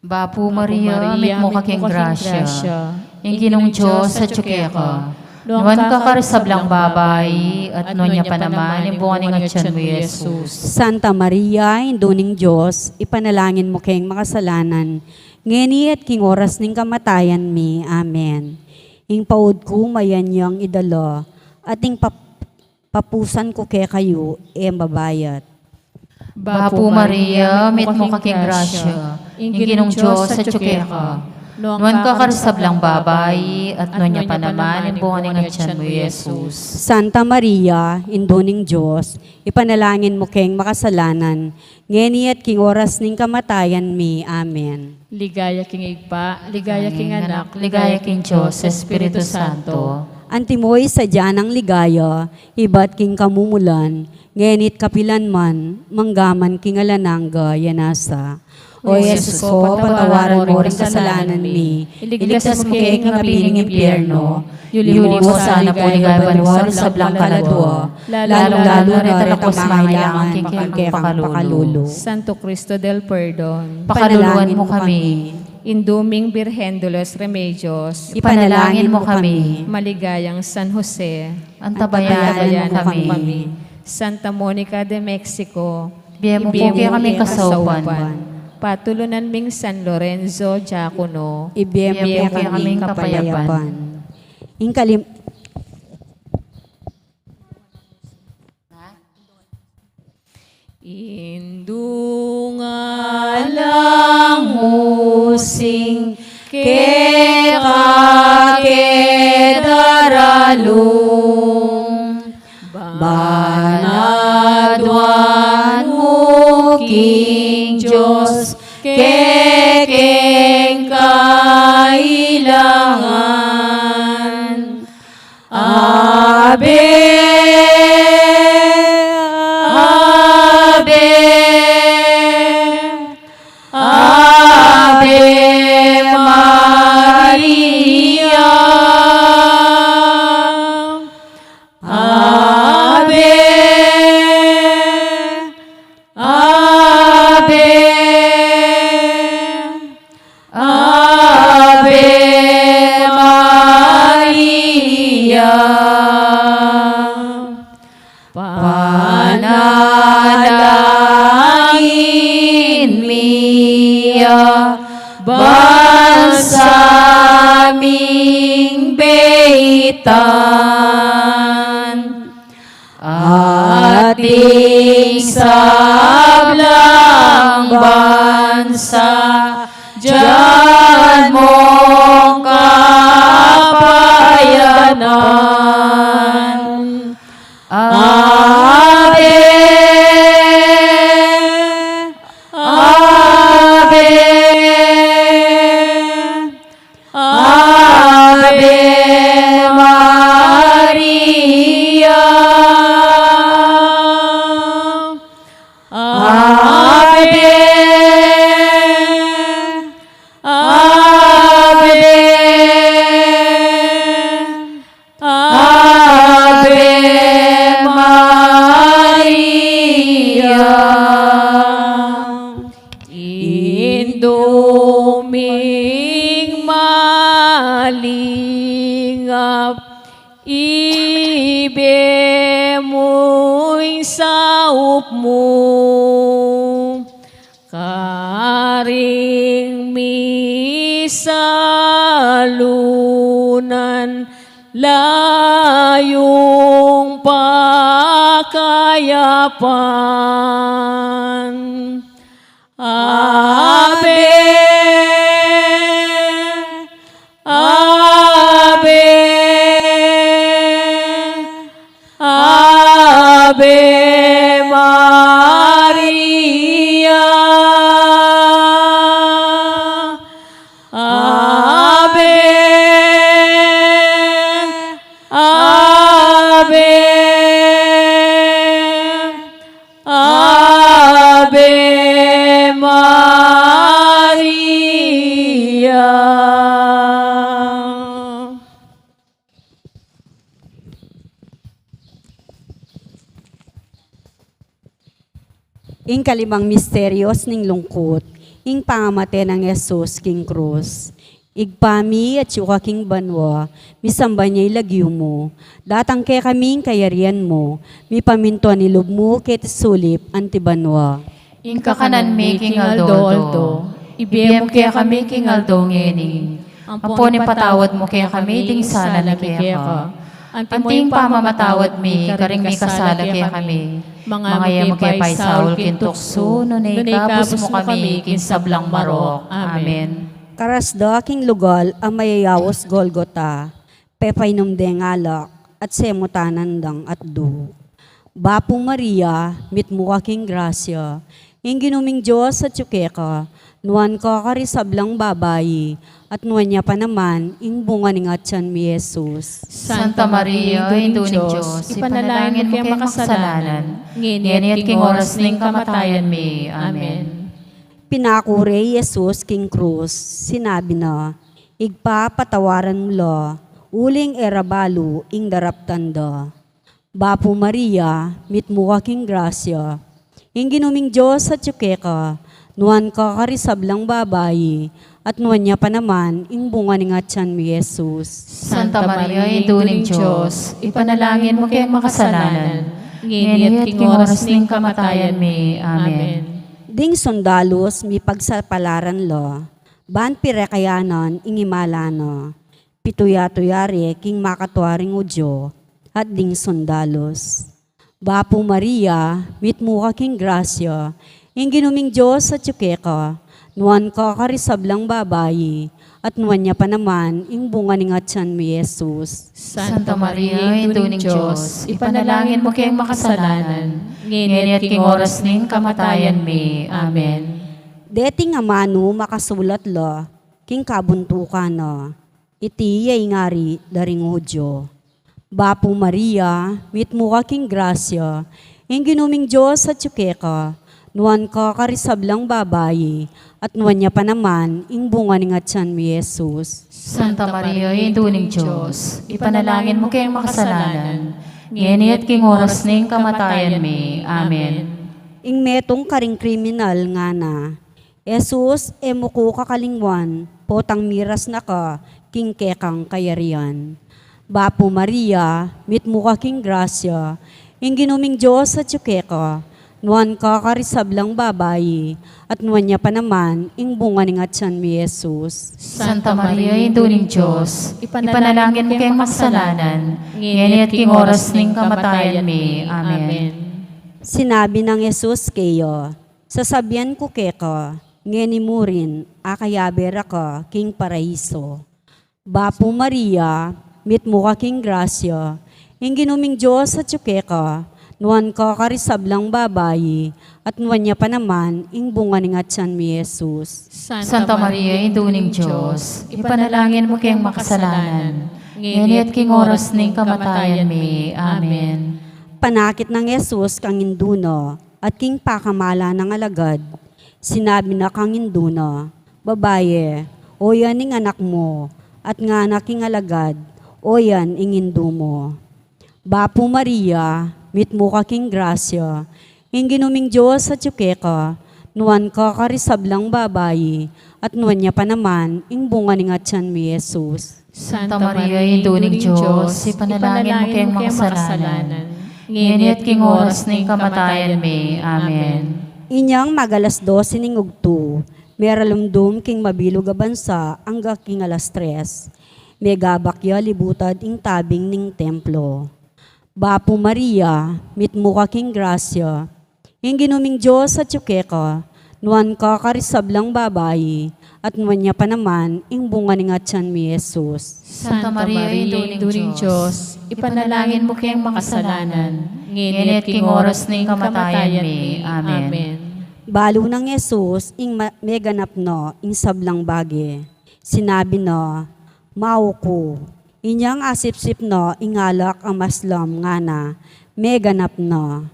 Bapu Maria, mitmu ka king grasya, ing Ginung Dios atyu keka. Nuan ka karing sablang babai, at nuan ya pa naman ing bunga ning atian mu, Jesus. Santa Maria, Indu ning Dios, ipanalangin mu keng makasalanan, ngeni at king oras ning kamatayan mi. Amen. Ing paud ku mayan yang idala, at ing pap-, papusan ku kekayu e mabayat. Bapu Maria, mitmu ka king grasya, ing Ginung Dios atyu keka. Nuan ka karing sablang babai, at nuan ya pa naman ing bunga ning atian mu, Jesus. Santa Maria, Indu ning Dios, ipanalangin mu keng makasalanan, ngeni at king oras ning kamatayan mi. Amen. Ligaya king Ibpa, ligaya king Anak, ligaya king Dios Espiritu Santo. Antimo ing sadya nang ligaya, ibat king kamumulan, ngeni't kapilan man, manggaman king alang angga. Amen. O Jesus ko, patawaran mu ring kasalanan mi, iligtas mu kami king api ning impyerno, yuli mu sana pu king banua ring sablang kaladua, lalung-lalu na retang mangailangan king kekang pakalulu. Santo Cristo del Perdon, pakaluluan mu kami. Indu ming Birhen de los Remedios, ipanalangin mu kami. Maligayang San Jose, antabayanan mu kami. Santa Monica de Mexico, ibie mu pu kekami ing kasaupan. Patulunan ming San Lorenzo Diacono, ibie mu kekami ing kapayapan. Ing kalim- Indu, ngalang mu sing keka ke daralung, ban aduan mu king Dios kekeng kailangan. Ave, Ave, Ave Maria. Ave, Ave, Ave Maria. Panalangin mi ya bansa ming beitan, at ding sablang bansa, dian mung kapayapan. Ave, Ave, Ave Maria. Ave, Ave, Ave Maria. Indu ming malingap, ibie mu ing saup mu karing misalunan, layung pakayapan. Ave, Ave, Ave Maria. Ave, Ave, Ave Maria. Ing kalimang misterios ning lungkut, ing pangamate nang Jesus king krus. Ibpa mi, atsu ka king banua, misamban ya ing lagyu mu, datang kekami ing kayarian mu, mipamintuan ing lub mu keti sulip anti banua. Ing kakanan mi king aldo-aldo, ibie mu kekami king aldo ngeni, ampon ipatawad mu kekami ding sala mi keka, anti ing pamamatawad mi karing mikasala kekami, manga e mu ke paisaul king tuksu, nune ikabus mu kami king sablang marok. Amen. Karas da king lugal a mayayaus Golgota, pepainum deng alak, at semutanan dang atdu. Bapu Maria, mitmu ka king grasya, ing Ginu ming Dios atyu keka, nuan ka karing sablang babai, at nuan ya pa naman ing bunga ning atyan mu, i Jesus. Santa Maria, Indu ning Dios, ipanalangin mu keng makasalanan, ngeni at king oras ning kamatayan mi. Amen. Pinaku re i Jesus king krus, sinabi na, Ibpa, patawaran mu la, uling e ra balu ing daraptan da. Bapu Maria, mitmu ka king grasya, ing Ginu ming Dios atyu keka, nuan ka karing sablang babai, at nuan ya pa naman ing bunga ning atyan mu, i Jesus. Santa Maria, Indu ning Dios, ipanalangin mu keng makasalanan, ngeni at king oras ning kamatayan mi. Amen. Ding sundalus mipagsapalaran la, ban pirekayanan ing imala na. Pituya-tuya re king makatua ring Judio at ding sundalus. Bapu Maria, mitmu ka king grasya, ing Ginu ming Dios atyu keka, nuan ka karing sablang babai, at nuan ya pa naman ing bunga ning atyan mu, i Jesus. Santa Maria, Indu ning Dios, ipanalangin mu keng makasalanan, ngeni at king oras ning kamatayan mi. Amen. Deting amanu makasulat la king kabuntukan na, iti ya ing ari da ring Judio. Bapu Maria, mitmu ka king grasya, ing Ginu ming Dios atyu keka, nuan ka karing sablang babai, at nuan ya pa naman ing bunga ning atyan mu, i Jesus. Santa Maria, Indu ning Dios, ipanalangin mu keng makasalanan, ngeni at king oras ning kamatayan mi. Amen. Ing metung karing kriminal ngana, Jesus, e mu ku kakalingwan, potang miras na ka king kekang kayarian. Bapu Maria, mitmu ka king grasya, ing Ginu ming Dios atyu keka, nuan ka karing sablang babai, at nuan ya pa naman ing bunga ning atyan mu, i Jesus. Santa Maria, Indu ning Dios, ipanalangin mu keng makasalanan, ngeni at king oras ning kamatayan mi. Amen. Sinabi nang Jesus keya, Sasabian ku keka, ngeni murin, akayabe ra ka king paraiso. Bapu Maria, mitmu ka king grasya, ing Ginu ming Dios atyu keka, nuan ka karing sablang babai, at nuan ya pa naman ing bunga ning atyan mu, i Jesus. Santa Maria, Indu ning Dios, ipanalangin mu keng makasalanan, ngeni at king oras ning kamatayan mi. Amen. Panakit nang Jesus kang indu na, at king pakamalan nang alagad, sinabi na kang indu na, Babaye, oyan ing anak mu, at ngana king alagad, oyan ing indu mu. Bapu Maria, mitmu ka king grasya, ing Ginu ming Dios atyu keka, nuan ka karing sablang babai, at nuan ya pa naman ing bunga ning atyan mu, i Jesus. Santa Maria, Indu ning Dios, ipanalangin mu keng makasalanan, ngeni at king oras ning kamatayan mi. Amen. Inyang mag-alas dose ning ugtu, meralumdum king mabilug a bansa angga king alas tres. Megabakya libutad ing tabing ning templo. Bapu Maria, mitmu ka king grasya, ing Ginu ming Dios atyu keka, nuan ka karing sablang babai, at nuan ya pa naman ing bunga ning atyan mu, i Jesus. Santa Maria, Indu ning Dios, ipanalangin mu keng makasalanan, ngeni at king oras ning kamatayan mi. Amen. Balu nang Jesus ing ma-, meganap na ing sablang bage. Sinabi na, Mau ku. Inyang asipsip na ing alak a maslam, ngana, Meganap na.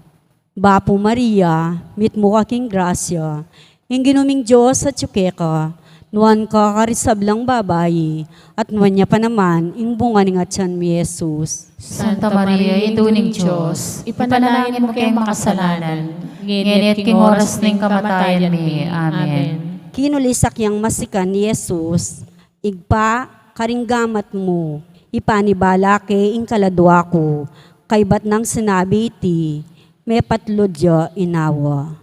Bapu Maria, mitmu ka king grasya, ing Ginu ming Dios atyu keka, nuan ka karing sablang babai, at nuan ya pa naman ing bunga ning atyan mu, i Jesus. Santa Maria, Indu ning Dios, ipanalangin mu keng makasalanan, ngeni at king oras ning kamatayan mi. Amen. Kinulisak yang masikan i Jesus, Ibpa, karing gamat mu, ipanibala ke ing kaladua ku, kaybat nang sinabi iti, mepatlud ya inawa.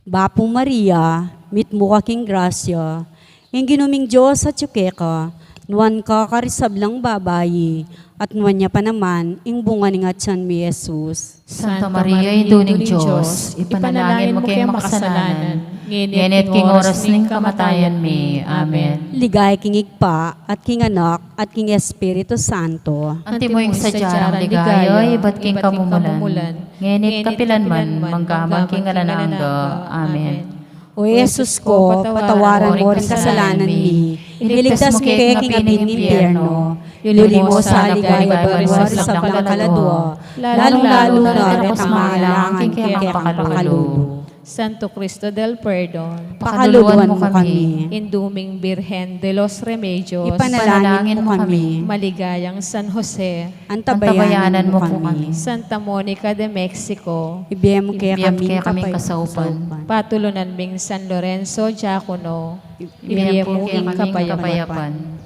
Bapu Maria, mitmu ka king grasya, ing Ginu ming Dios atyu keka, nuan ka karing sablang babai, at nuan ya pa naman ing bunga ning atian mu, i Jesus. Santa Maria, Indu ning Dios, ipanalangin mu keng makasalanan, ngeni at king oras ning kamatayan mi. Amen. Ligaya king Ibpa, at king Anak, at king Espiritu Santo. Antimo ing sadya nang ligaya ibat king kamumulan, ngeni at kapilan man, manggaman king alang angga. Amen. O Jesus ko, patawaran mo ring kasalanan mi, iligtas mu ke king api ning impyerno, luli mu sa ligaya banua ring sablang kaladua, lalung-lalu na retang mangailangan king kekang pakalulu. Santo Cristo del Perdon, pakaluluan mu kami. Indu ming Birhen de los Remedios, ipanalangin mu kami. Maligayang San Jose, antabayanan mu kami. Santa Monica de Mexico, ibie mu ke kaming kasaupan. Patulunan ming San Lorenzo Diacono, ibie mu ing kapayapan.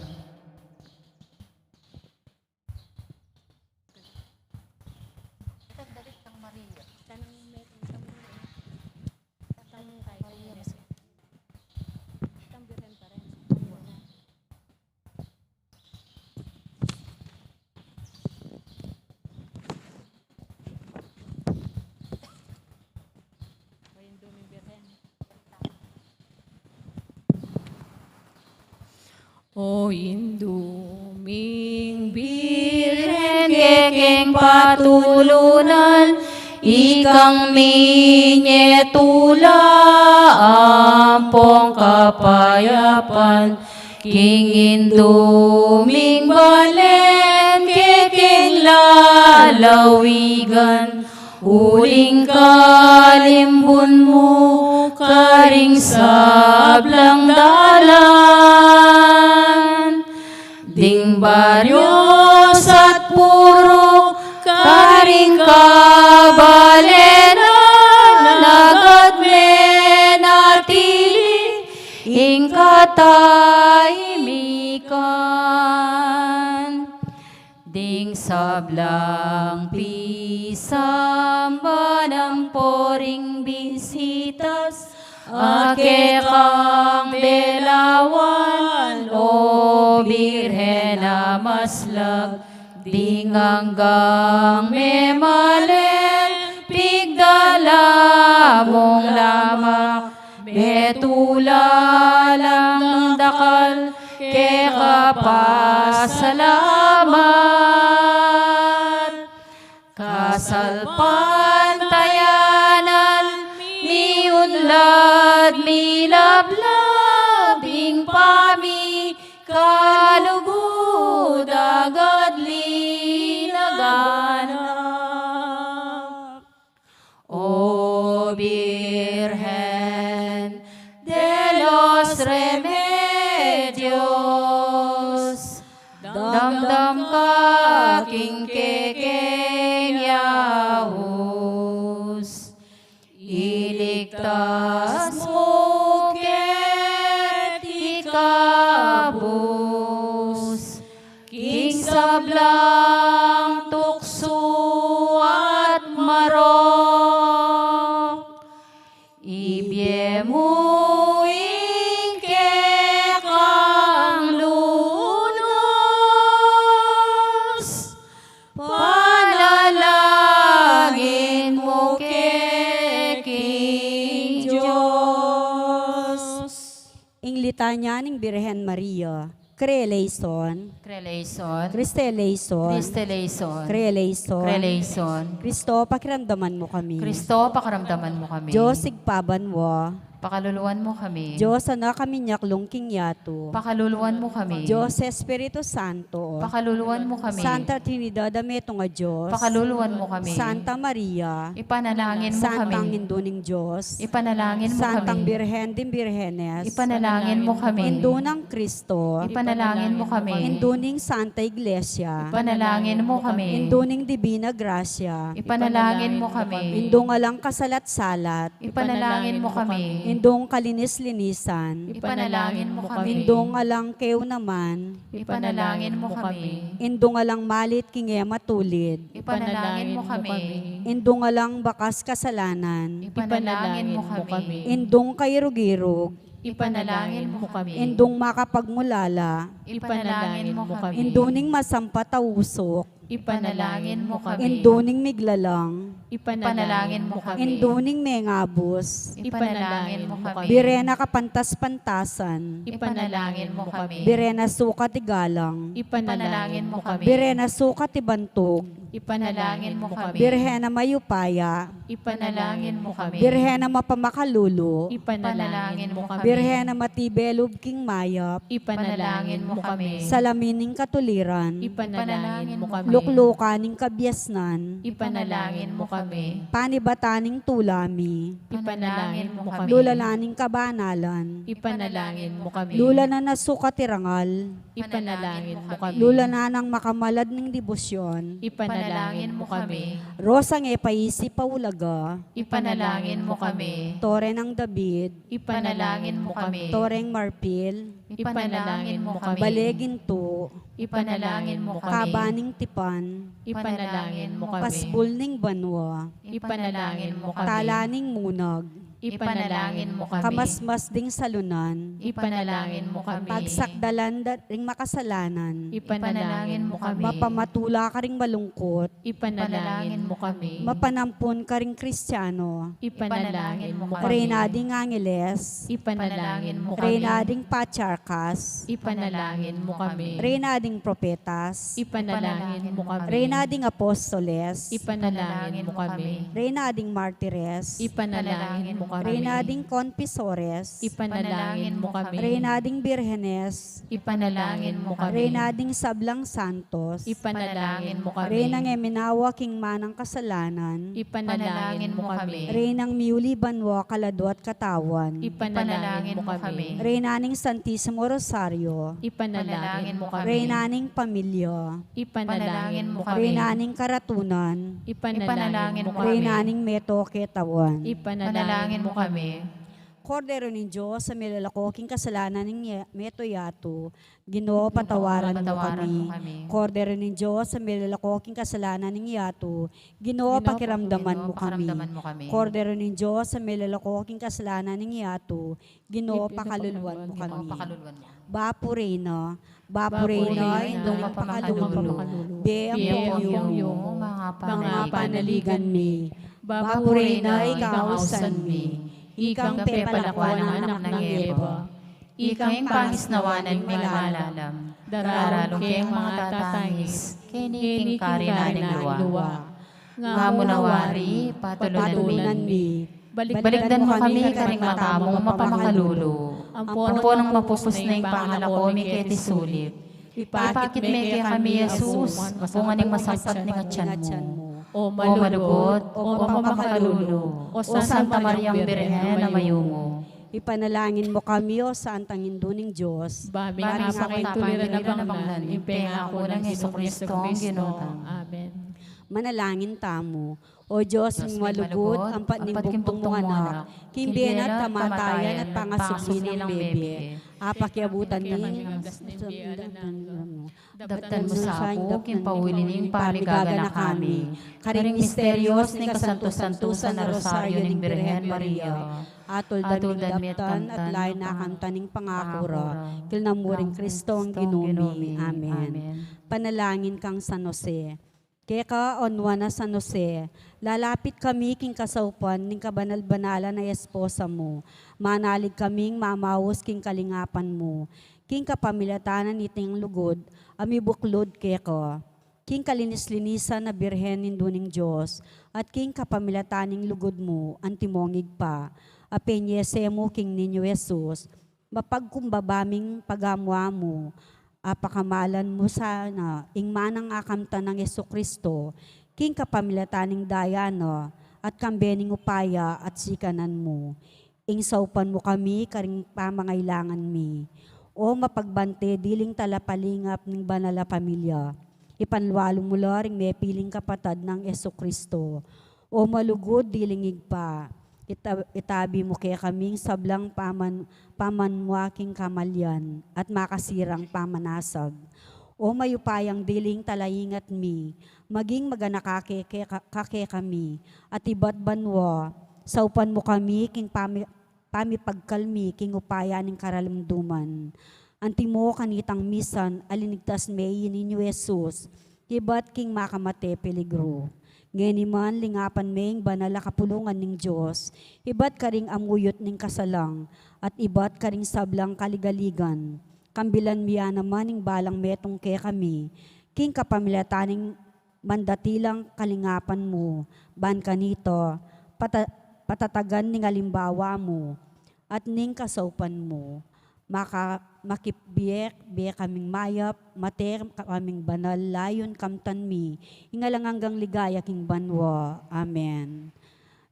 O Indu ming Birhen, kekeng patulunan, ikang minyetula ampong kapayapan, king Indu ming balen, kekeng lalawigan, uling kalimbun mu karing sablang dalan. Ding baryos at purok karing kabalenan, agad menatili ing katahimikan. Ding sablang pisamban ampo ring bisitas a kekang delawan, O Birhen a maslag, ding anggang memalen, pigdala mung lamak, metula lang dakal, keka pasalamat. Kasalpantayanan, miunlad, milablab, ing pamikalugud, agad linaganap. O Birhen de los Remedios, damdam ka king kekeng yaus, iligtas mu keti kabus king sablang tuksu at marok. Ibie mu ing kekang lunus, panalangin mu ke king Dios. Ing litanya ning Birhen Maria. Creation. Creation. Christe eleison. Christe eleison. Creation. Creation. Kristo, pakiramdaman mu kami. Kristo, pakiramdaman mu kami. Dios, Ibpa banua, pakaluluan mu kami. Dios, Anak a minyaklung king yatu, pakaluluan mu kami. Dios, Espiritu Santo, pakaluluan mu kami. Santa Trinidad a metung a Dios, pakaluluan mu kami. Santa Maria, ipanalangin mu kami. Santang Indu ning Dios, ipanalangin mu kami. Santang Birhen ding Birhenes, ipanalangin mu kami. Indu nang Kristo, ipanalangin mu kami. Indu ning Santa Iglesia, ipanalangin mu kami. Indu ning Divina Gracia, ipanalangin mu kami. Indung alang kasalat-salat, ipanalangin mu kami. Indung kalinis-linisan. Ipanalangin mo kami. Indung alang keu naman. Ipanalangin mo kami. Indung alang malit king e matulid. Ipanalangin mo kami. Indung alang bakas kasalanan. Ipanalangin mo kami. Indung kairug-irug. Ipanalangin mo kami. Indung makapagmulala. Ipanalangin mo kami. Indu ning masampat a usuk. Ipanalangin mo kami. Indu ning miglalang. Ipanalangin mo kami. Indu ning mengabus. Ipanalangin mo kami. Bire na kapantas-pantasan. Ipanalangin mo kami. Bire na sukat igalang. Ipanalangin mo kami. Bire na sukat ibantug. Ipanalangin mo kami. Birhen a mayupaya. Ipanalangin mo kami. Birhen a mapamakalulu. Ipanalangin mo kami. Birhen a matibe lub king mayap. Ipanalangin mo kami. Salamin ning katuliran. Ipanalangin mo kami. Luklukan ning kabiasnan. Ipanalangin mo kami. Panibatan ning tula mi. Ipanalangin mo kami. Lulanan ning kabanalan. Ipanalangin mo kami. Lulanan a sukat irangal. Ipanalangin mo kami. Lulanan a makamalad ning debosyon. Ipanalangin mo kami. Rosang e paisip a ulaga. Ipanalangin mo kami. Tore nang David. Ipanalangin mo kami. Toreng marpil. Ipanalangin mo kami. Bale gintu. Ipanalangin mo kami. Kaba ning tipan. Ipanalangin mo kami. Pasbul ning banua. Ipanalangin mo kami. Tala ning munag. Ipanalangin mo kami. Kamasmas ding salunan. Ipanalangin mo kami. Pagsakdalan da ring makasalanan. Ipanalangin mo kami. Mapamatula karing malungkut. Ipanalangin mo kami. Mapanampun karing Kristiano. Ipanalangin mo kami. Reyna ding angeles. Ipanalangin mo kami. Reyna ding patriarkas. Ipanalangin mo kami. Reyna ding propetas. Ipanalangin mo kami. Reyna ding apostoles. Ipanalangin mo kami. Reyna ding martires. Ipanalangin mo kami. Reyna ding confesores. Ipanalangin mo kami. Reyna ding birhenes. Ipanalangin mo kami. Reyna ding sablang santos. Ipanalangin mo kami. Reynang e minawa king manang kasalanan. Ipanalangin mo kami. Reynang miuli banua, kaladu at katawan. Ipanalangin mo kami. Reyna ning Santisimo Rosario. Ipanalangin mo kami. Reyna ning pamilya. Ipanalangin mo kami. Reyna ning karatunan. Ipanalangin mo kami. Reyna ning meto ketawan. Ipanalangin mo kami. Kordero ning Dios, a milalako king kasalanan ning ya-, meto yatu, Ginu, patawaran mu kami. Kordero ning Dios, a milalako king kasalanan ning yatu, Ginu, pakiramdaman mu kami. Kordero ning Dios, a milalako king kasalanan ning yatu, Ginu, pakaluluan mu kami. Bapu Reyna, Bapu Reyna, Indung mapakalulu, bie ampong yumu, manga panaligan mi. Bapu Reyna, ika ing ausan mi, ikang pepalakuan ning anak nang Eva. Ika ing pangisnawan ning malalam, daralu keng manga tatangis keni king karinan ning lua. Nga mu na wari, patulunan mi, balikdan mu kami karing mata mung mapamakalulu, ampon nung mapupus na ing pangalako mi keti sulip, ipakit me kekami i Jesus, bunga ning masampat ning atian mu. O malugud, o mapamakalulu, o Santa Mariang Birhen a mayumu. Ipanalangin mu kami, o Santang Indu ning Dios. Ba ming apakaituliran a bangnan ing pengaku nang Jesucristo a Ginu tang. Amen. Manalangin tamu. O Dios ming malugud, ampat ning bugtung mung anak, king bie na at kamatayan at pangasubli nang bebe, apakiabutan ning Daptan mu sa pu king pauli ning pamigaganaka mi karing misterios ning kasantos-santusan a Rosario ning Birhen Maria. Atuldan mi at daptan at lain na kamtan ning pangaku ra, king lagyu ning Kristong Ginu mi. Amen. Panalangin kang San Jose. Keka o nuan a San Jose, lalapit kami king kasaupan ning kabanal-banalan a esposa mu. Manalig kaming mamaus king kalingapan mu. King kapamilatan na niting lugud a mibuklud keka, king kalinis-linisan a Birhen Indu ning Dios, at king kapamilatan ning lugud mu antimong Ibpa, a penyese mu king Niño Jesus, mapagkumbaba ming pagamu-amu, a pakamalan mu sana ing manang akamtan nang Jesucristo, king kapamilatan ning daya na, at kambe ning upaya at sikanan mu. Ing saupan mu kami karing pamangailangan mi. O mapagbante diling talapalingap ning banal a pamilya, ipanlualu mu la ring mepiling kapatad nang Jesucristo. O malugud diling Ibpa, Ita-, itabi mu kekami ing sablang paman-, pamanwa king kamalian at makasirang pamanasag. O mayupayang diling talaingat mi, maging maganaka ke-, ke-, ka kekami, at ibat banua, saupan mu kami king pami-, pamipagkalmi king upaya ning karalumduman. Antimo kanitang misan a linigtas me i Niñu Jesus, ibat king makamate peligru. Ngeni man lingapan me ing banal a kapulungan ning Dios, ibat karing amuyut ning kasalang, at ibat karing sablang kaligaligan. Kambilan mi ya naman ing balang metung kekami, king kapamilatan ning mandatilang kalingapan mu, ban kanita, pata-, patatagan ning alimbawa mu, at ning kasaupan mu. Maka-, makipbiye-, biye kaming mayap, mate kaming banal, layun kamtan mi, ing alang anggang ligaya king banua. Amen.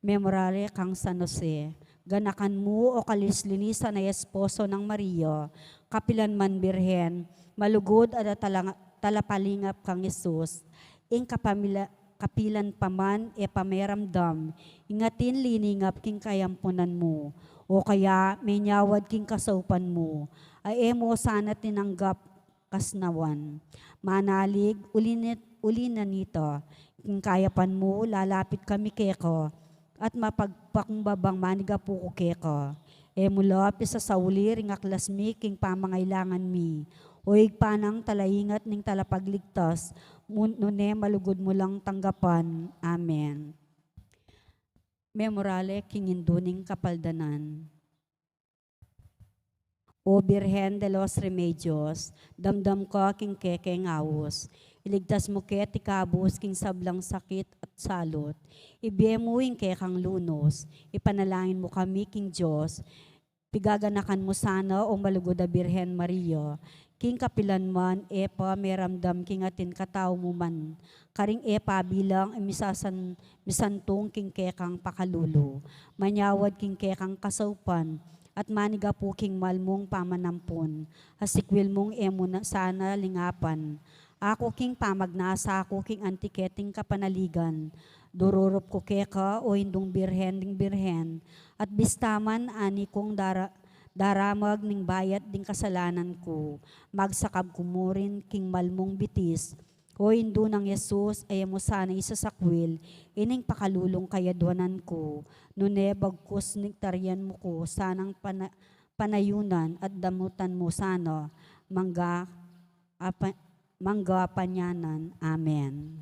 Memorare kang San Jose, ganakan mu o kalislinisan a esposo nang Maria, kapilan man birhen, malugud at talang-, talapalingap kang Jesus, ing kapamila-, kapilan pa man e pa meramdam, ing atin liningap king kayampunan mu, o kaya menyawad king kasaupan mu, a e mu sana tinanggap kasnawan. Manalig, uli na, uli na nita, king kayapan mu, lalapit kami keka, at mapagpakumbabang manigapu ku keka. E mu la pisasauli ring aklas mi king pamangailangan mi. O Ibpa nang talaingat ning talapagligtas, mu-, nune malugud mu lang tanggapan. Amen. Memorare king Indu ning Kapaldanan. O Birhen de los Remedios, damdam ka king kekeng aus. Iligtas mu ke tikabus king sablang sakit at salut. Ibie mu ing kekang lunus. Ipanalangin mu kami king Dios. Pigaganakan mu sana, o malugud a Birhen Maria, king kapilan man e pa meramdam king atin katau mu man, karing e pa bilang misasan-, misantung king kekang pakalulu, manyawad king kekang kasaupan, at manigapu king mal mung pamanampun, a sikwil mung e mu na sana lingapan. Aku king pamagnasa ku king anti keting kapanaligan, dururup ku keka, o Indung Birhen ding birhen, at bista man ani kung dara-, daramag ning bayat ding kasalanan ku, magsakab ku mu rin king mal mung bitis, O Indu nang Jesus, e mu sana isasakwil ining pakalulung kayadwanan ku, nune bagkus ning tarian mu ku sanang pana-, panayunan at damutan mu sana mangga apa-, mangga panyanan. Amen.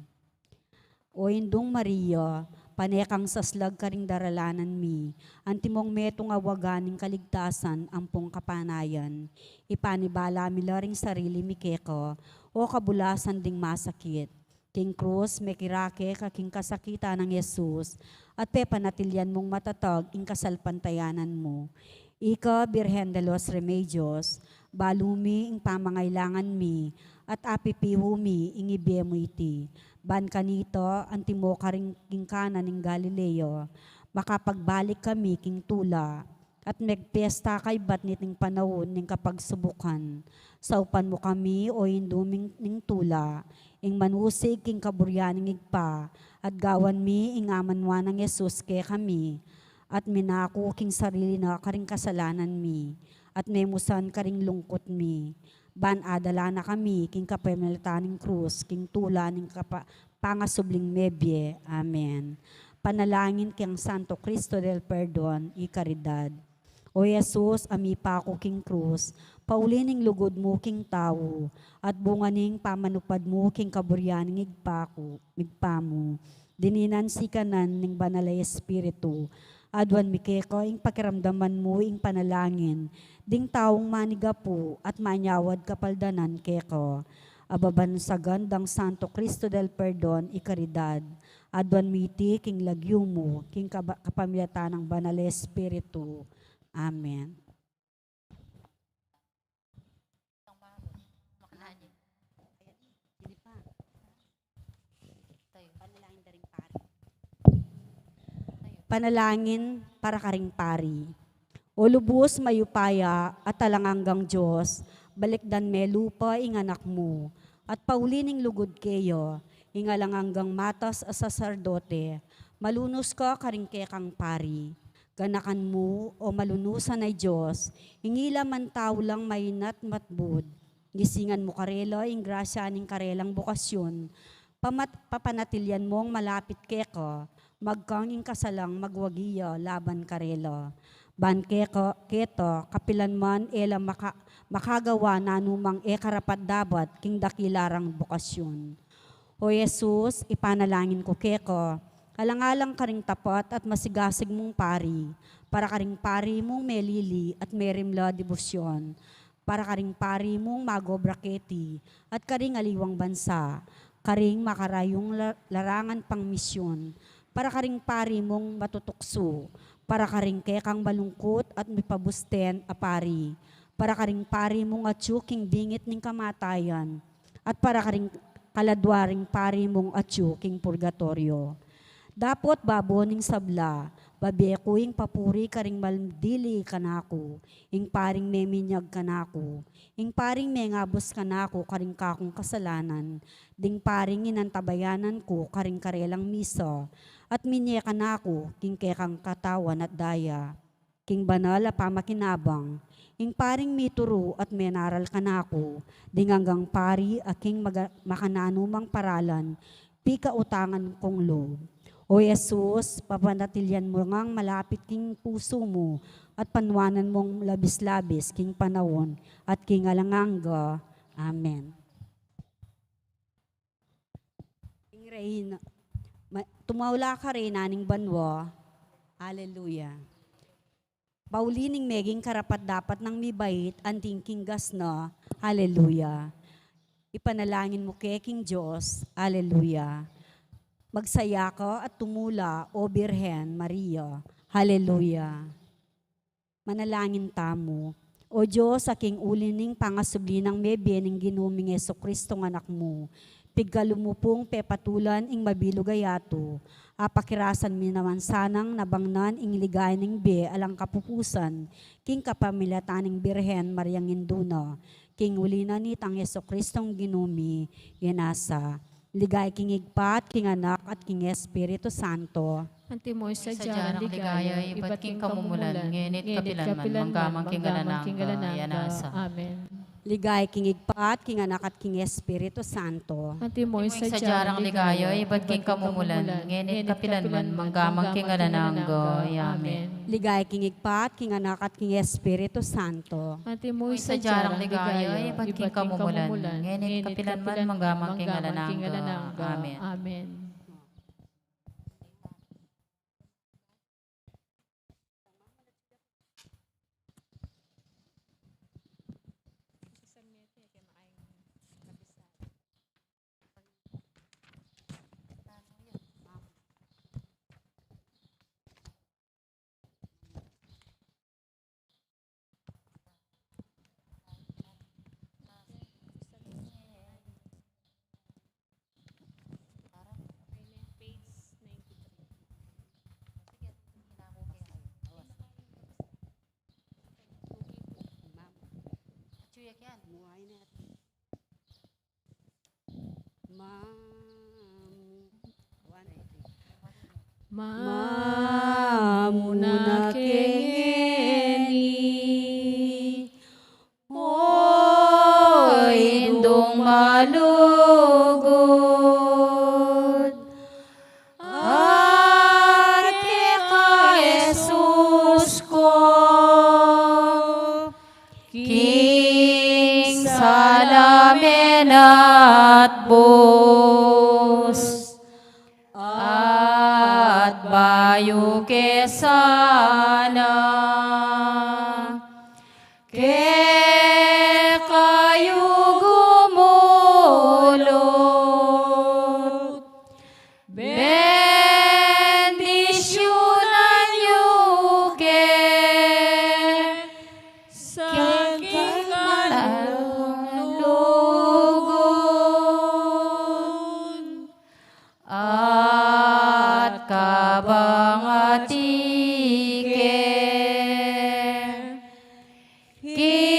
O Indung Maria, pane kang saslag karing daralanan mi, antimong metung a waga ning kaligtasan ampong kapanayan. Ipanibala mi la ring sarili mi keka, o kabulasan ding masakit. King krus, mekirake ka king kasakitan nang Jesus, at pepanatilyan mung matatag ing kasalpantayanan mu. Ika, Birhen de los Remedios, balu mi ing pamangailangan mi, at apipihu mi ing ibie mu iti. Ban kanita, antimo karing king Cana ning Galilea, makapagbalik kami king tula, at megpesta kaybat niting panaun ning kapagsubukan. Saupan mu kami, o Indu ming ning tula, ing manusig king kaburian ning Ibpa, at gawan mi ing amanwa nang Jesus kekami, at minaku king sarili na karing kasalanan mi, at memusan karing lungkut mi. Ban adala na kami king kapamilatan ning krus, king tula ning kapa-, pangasubling mebie. Amen. Panalangin kang Santo Cristo del Perdon y Caridad. O Jesus, a mipaku king krus, pauli ning lugud mu king tau, at bunga ning pamanupad mu king kaburian ning Ibpa ku, Ibpa mu. Dininan sikanan ning Banal a Espiritu, aduan mi keka ing pakiramdaman mu ing panalangin ding taung manigapu at manyawad kapaldanan keka. Ababan sagan dang Santo Cristo del Perdon y Caridad, aduan mi iti king lagyu mu, king kaba-, kapamilatan nang Banal a Espiritu. Amen. Panalangin para karing pari. O lubus mayupaya at alang anggang Dios, balikdan me lupa ing Anak mu, at pauli ning lugud keya, ing alang anggang matas a saserdote, malunus ka karing kekang pari. Ganakan mu, o malunusan a Dios, ing ila man tau lang maina't matbud. Gisingan mu karela ing grasya ning karelang bokasyun, pamat-, papanatilian mong malapit keka, magkang ing kasalang magwagi ya laban karela. Ban keka, keta, kapilan man e la maka-, makagawa nanumang e karapat-dapat king dakila rang bokasyun. O Jesus, ipanalangin ku keka, alang-alang karing tapat at masigasig mung pari, para karing pari mung melili at merimla debosyon, para karing pari mung mag-obra keti, at karing aliwang bansa, karing makarayung la-, larangan pang misyon, para karing pari mung matutuksu, para karing kekang malungkut at mipabusten a pari, para karing pari mung atyu king bingit ning kamatayan, at para karing kaladua ring pari mung atyu king purgatoryo. Dapot babo ning sabla, babie ku ing papuri karing mandili kanaku, ing paring meminyag kanaku, ing paring mengabus kanaku karing kakung kasalanan, ding paring inantabayanan ku karing karelang misa, at minye kanaku king kekang katawan at daya. King banal a pamakinabang, ing paring mituru at menaral kanaku, ding anggang pari a king maga-, makananumang paralan, pikautangan kung lub. O Jesus, papanatilian mu ngang malapit king pusu mu, at panuanan mung labis-labis king panaun at king alang angga. Amen. Ing Reyna, ma-, tumaula ka, Reyna ning banua. Haleluya. Pauli ning meging karapat-dapat nang mibait, anting king gas na. Haleluya. Ipanalangin mu ke king Dios. Haleluya. Magsaya ka at tumula, O Birhen Maria. Haleluya. Manalangin tamu. O Dios, a king uli ning pangasubli nang mebie ning Ginu ming Jesucristo nga Anak mu, pigkalub mu pung pepatulan ing mabilug a yatu, apakirasan mi naman sanang nabangnan ing ligaya ning bie alang kapupusan, king kapamilatan ning Birhen Mariang Indu na, king uli na nitang Jesucristong Ginu mi, yan sa. Ligaya king Ibpa, at king Anak, at king Espiritu Santo. Antimo ing sadya rang ligaya, ibat king kamumulan, ngeni at kapilan man, mangga man king alang angga. Amen. Ligaya king Ibpa, at king Anak, at king Espiritu Santo. Antimo ing sadya rang ligaya, ibat king kamumulan, ngeni at kapilan man, mangga man king alang angga. Amen. Ligaya king Ibpa, at king Anak, at king Espiritu Santo. Antimo ing sadya rang ligaya, ibat king kamumulan, ngeni at kapilan man, mangga man king alang angga. Amen. Amen. Mamu-, mamu na ke ngeni, o Indung malugud, at keka Jesus ko, king sala menatbus, at bayu ke sana kekayu gumulut. Bendisyunan yu ke sa king kaluguran, at kabang atiu ke king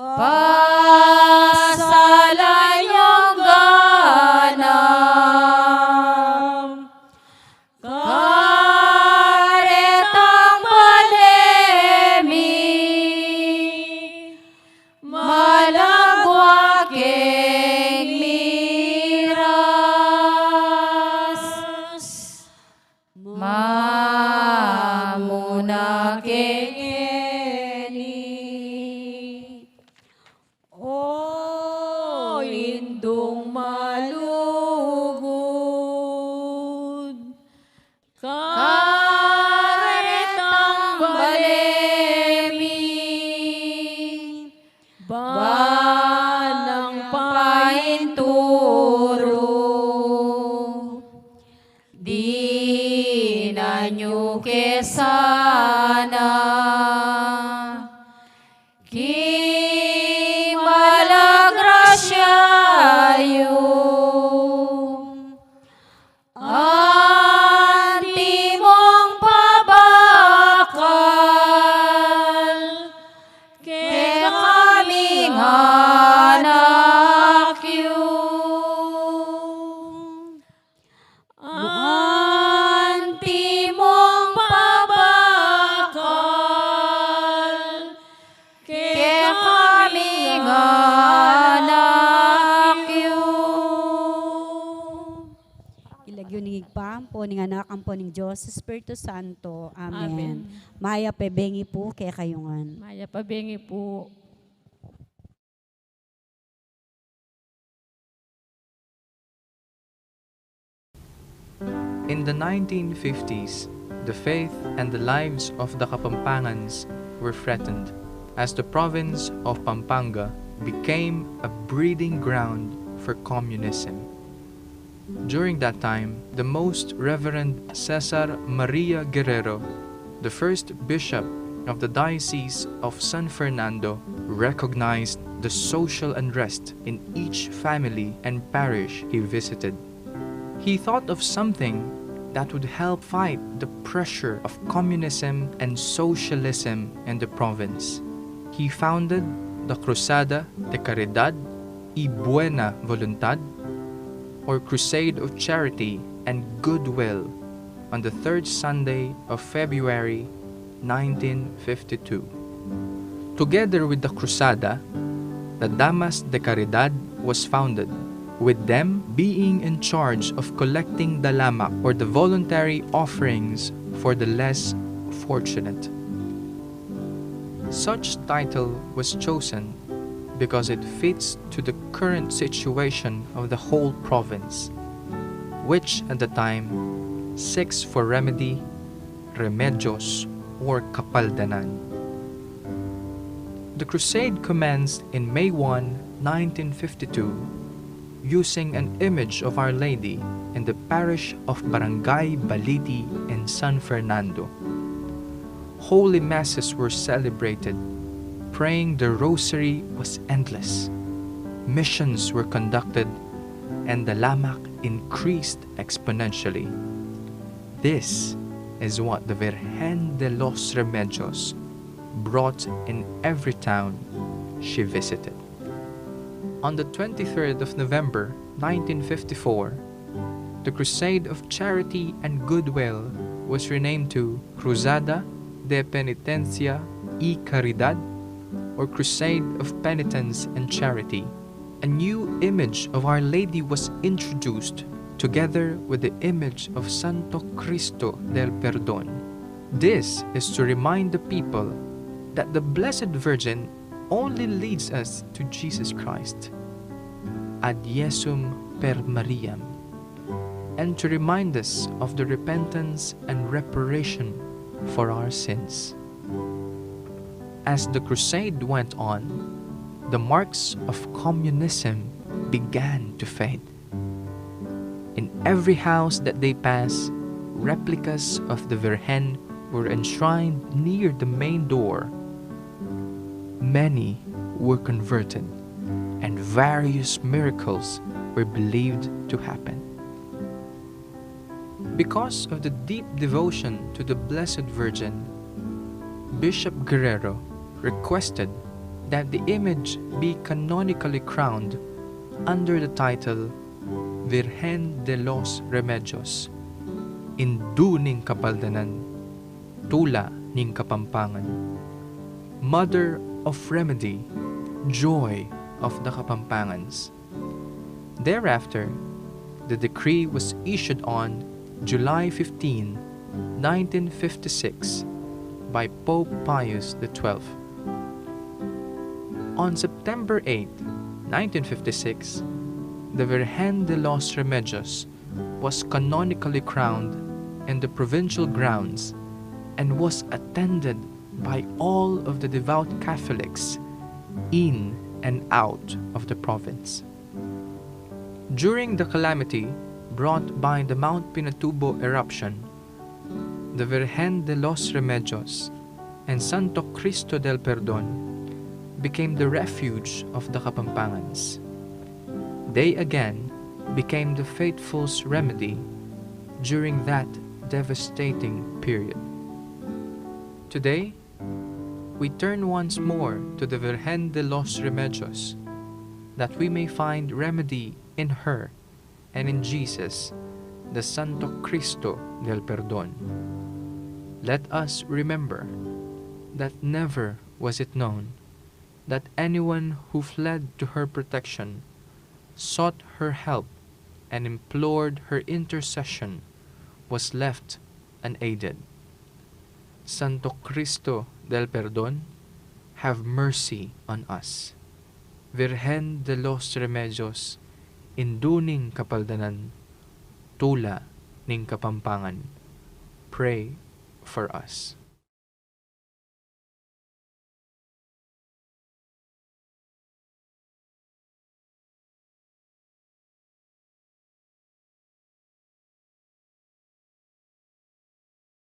Pasalan yung ganap karetang bale mi, malagwa keng miras, mamuna keng ngeni. O Indung malugud, karetang bale mi, ban nang painturu, dinan yu ke sana king malagrasya yu, antimong pabakal kekaming anak yu. Antimong pabakal kekaming anak yu. King lagyu ning Ibpa, ampo ning Anak, ampo ning Dios Espiritu Santo. Amen. Amen. Mayap a bengi pu kekayu ngan. Mayap a bengi pu. In the nineteen fifties, the faith and the lives of the Kapampangans were threatened as the province of Pampanga became a breeding ground for communism. During that time, the Most Reverend Cesar Maria Guerrero, the first bishop of the Diocese of San Fernando, recognized the social unrest in each family and parish he visited. He thought of something that would help fight the pressure of communism and socialism in the province. He founded the Cruzada de Caridad y Buena Voluntad, or Crusade of Charity and Goodwill, on the third Sunday of February nineteen fifty-two. Together with the Cruzada, the Damas de Caridad was founded, with them being in charge of collecting the lamak, or the voluntary offerings, for the less fortunate. Such title was chosen because it fits to the current situation of the whole province, which at the time seeks for remedy, remedios, or kapaldanan. The crusade commenced in May one, nineteen fifty-two, using an image of Our Lady in the parish of Barangay Baliti in San Fernando. Holy masses were celebrated, praying the rosary was endless, missions were conducted, and the lamak increased exponentially. This is what the Virgen de los Remedios brought in every town she visited. On the twenty-third of November nineteen fifty-four, the Crusade of Charity and Goodwill was renamed to Cruzada de Penitencia y Caridad, or Crusade of Penitence and Charity. A new image of Our Lady was introduced, together with the image of Santo Cristo del Perdon. This is to remind the people that the Blessed Virgin only leads us to Jesus Christ. Ad Jesum per Mariam, and to remind us of the repentance and reparation for our sins. As the crusade went on, the marks of communism began to fade. In every house that they passed, replicas of the Virgen were enshrined near the main door. Many were converted, and various miracles were believed to happen. Because of the deep devotion to the Blessed Virgin, Bishop Guerrero requested that the image be canonically crowned under the title Virgen de los Remedios, Indu ning Kapaldanan, Tula ning Kapampangan, Mother of Remedy, Joy of the Kapampangans. Thereafter, the decree was issued on July fifteenth, nineteen fifty-six, by Pope Pius the twelfth. On September eighth, nineteen fifty-six, the Virgen de los Remedios was canonically crowned in the provincial grounds and was attended by all of the devout Catholics in and out of the province. During the calamity brought by the Mount Pinatubo eruption, the Virgen de los Remedios and Santo Cristo del Perdon became the refuge of the Kapampangans. They again became the faithful's remedy during that devastating period. Today, we turn once more to the Virgen de los Remedios, that we may find remedy in her and in Jesus, the Santo Cristo del Perdon. Let us remember that never was it known that anyone who fled to her protection, sought her help, and implored her intercession was left unaided. Santo Cristo del Perdon, have mercy on us. Virgen de los Remedios, Indu ning Kapaldanan, Tula ning Kapampangan, pray for us.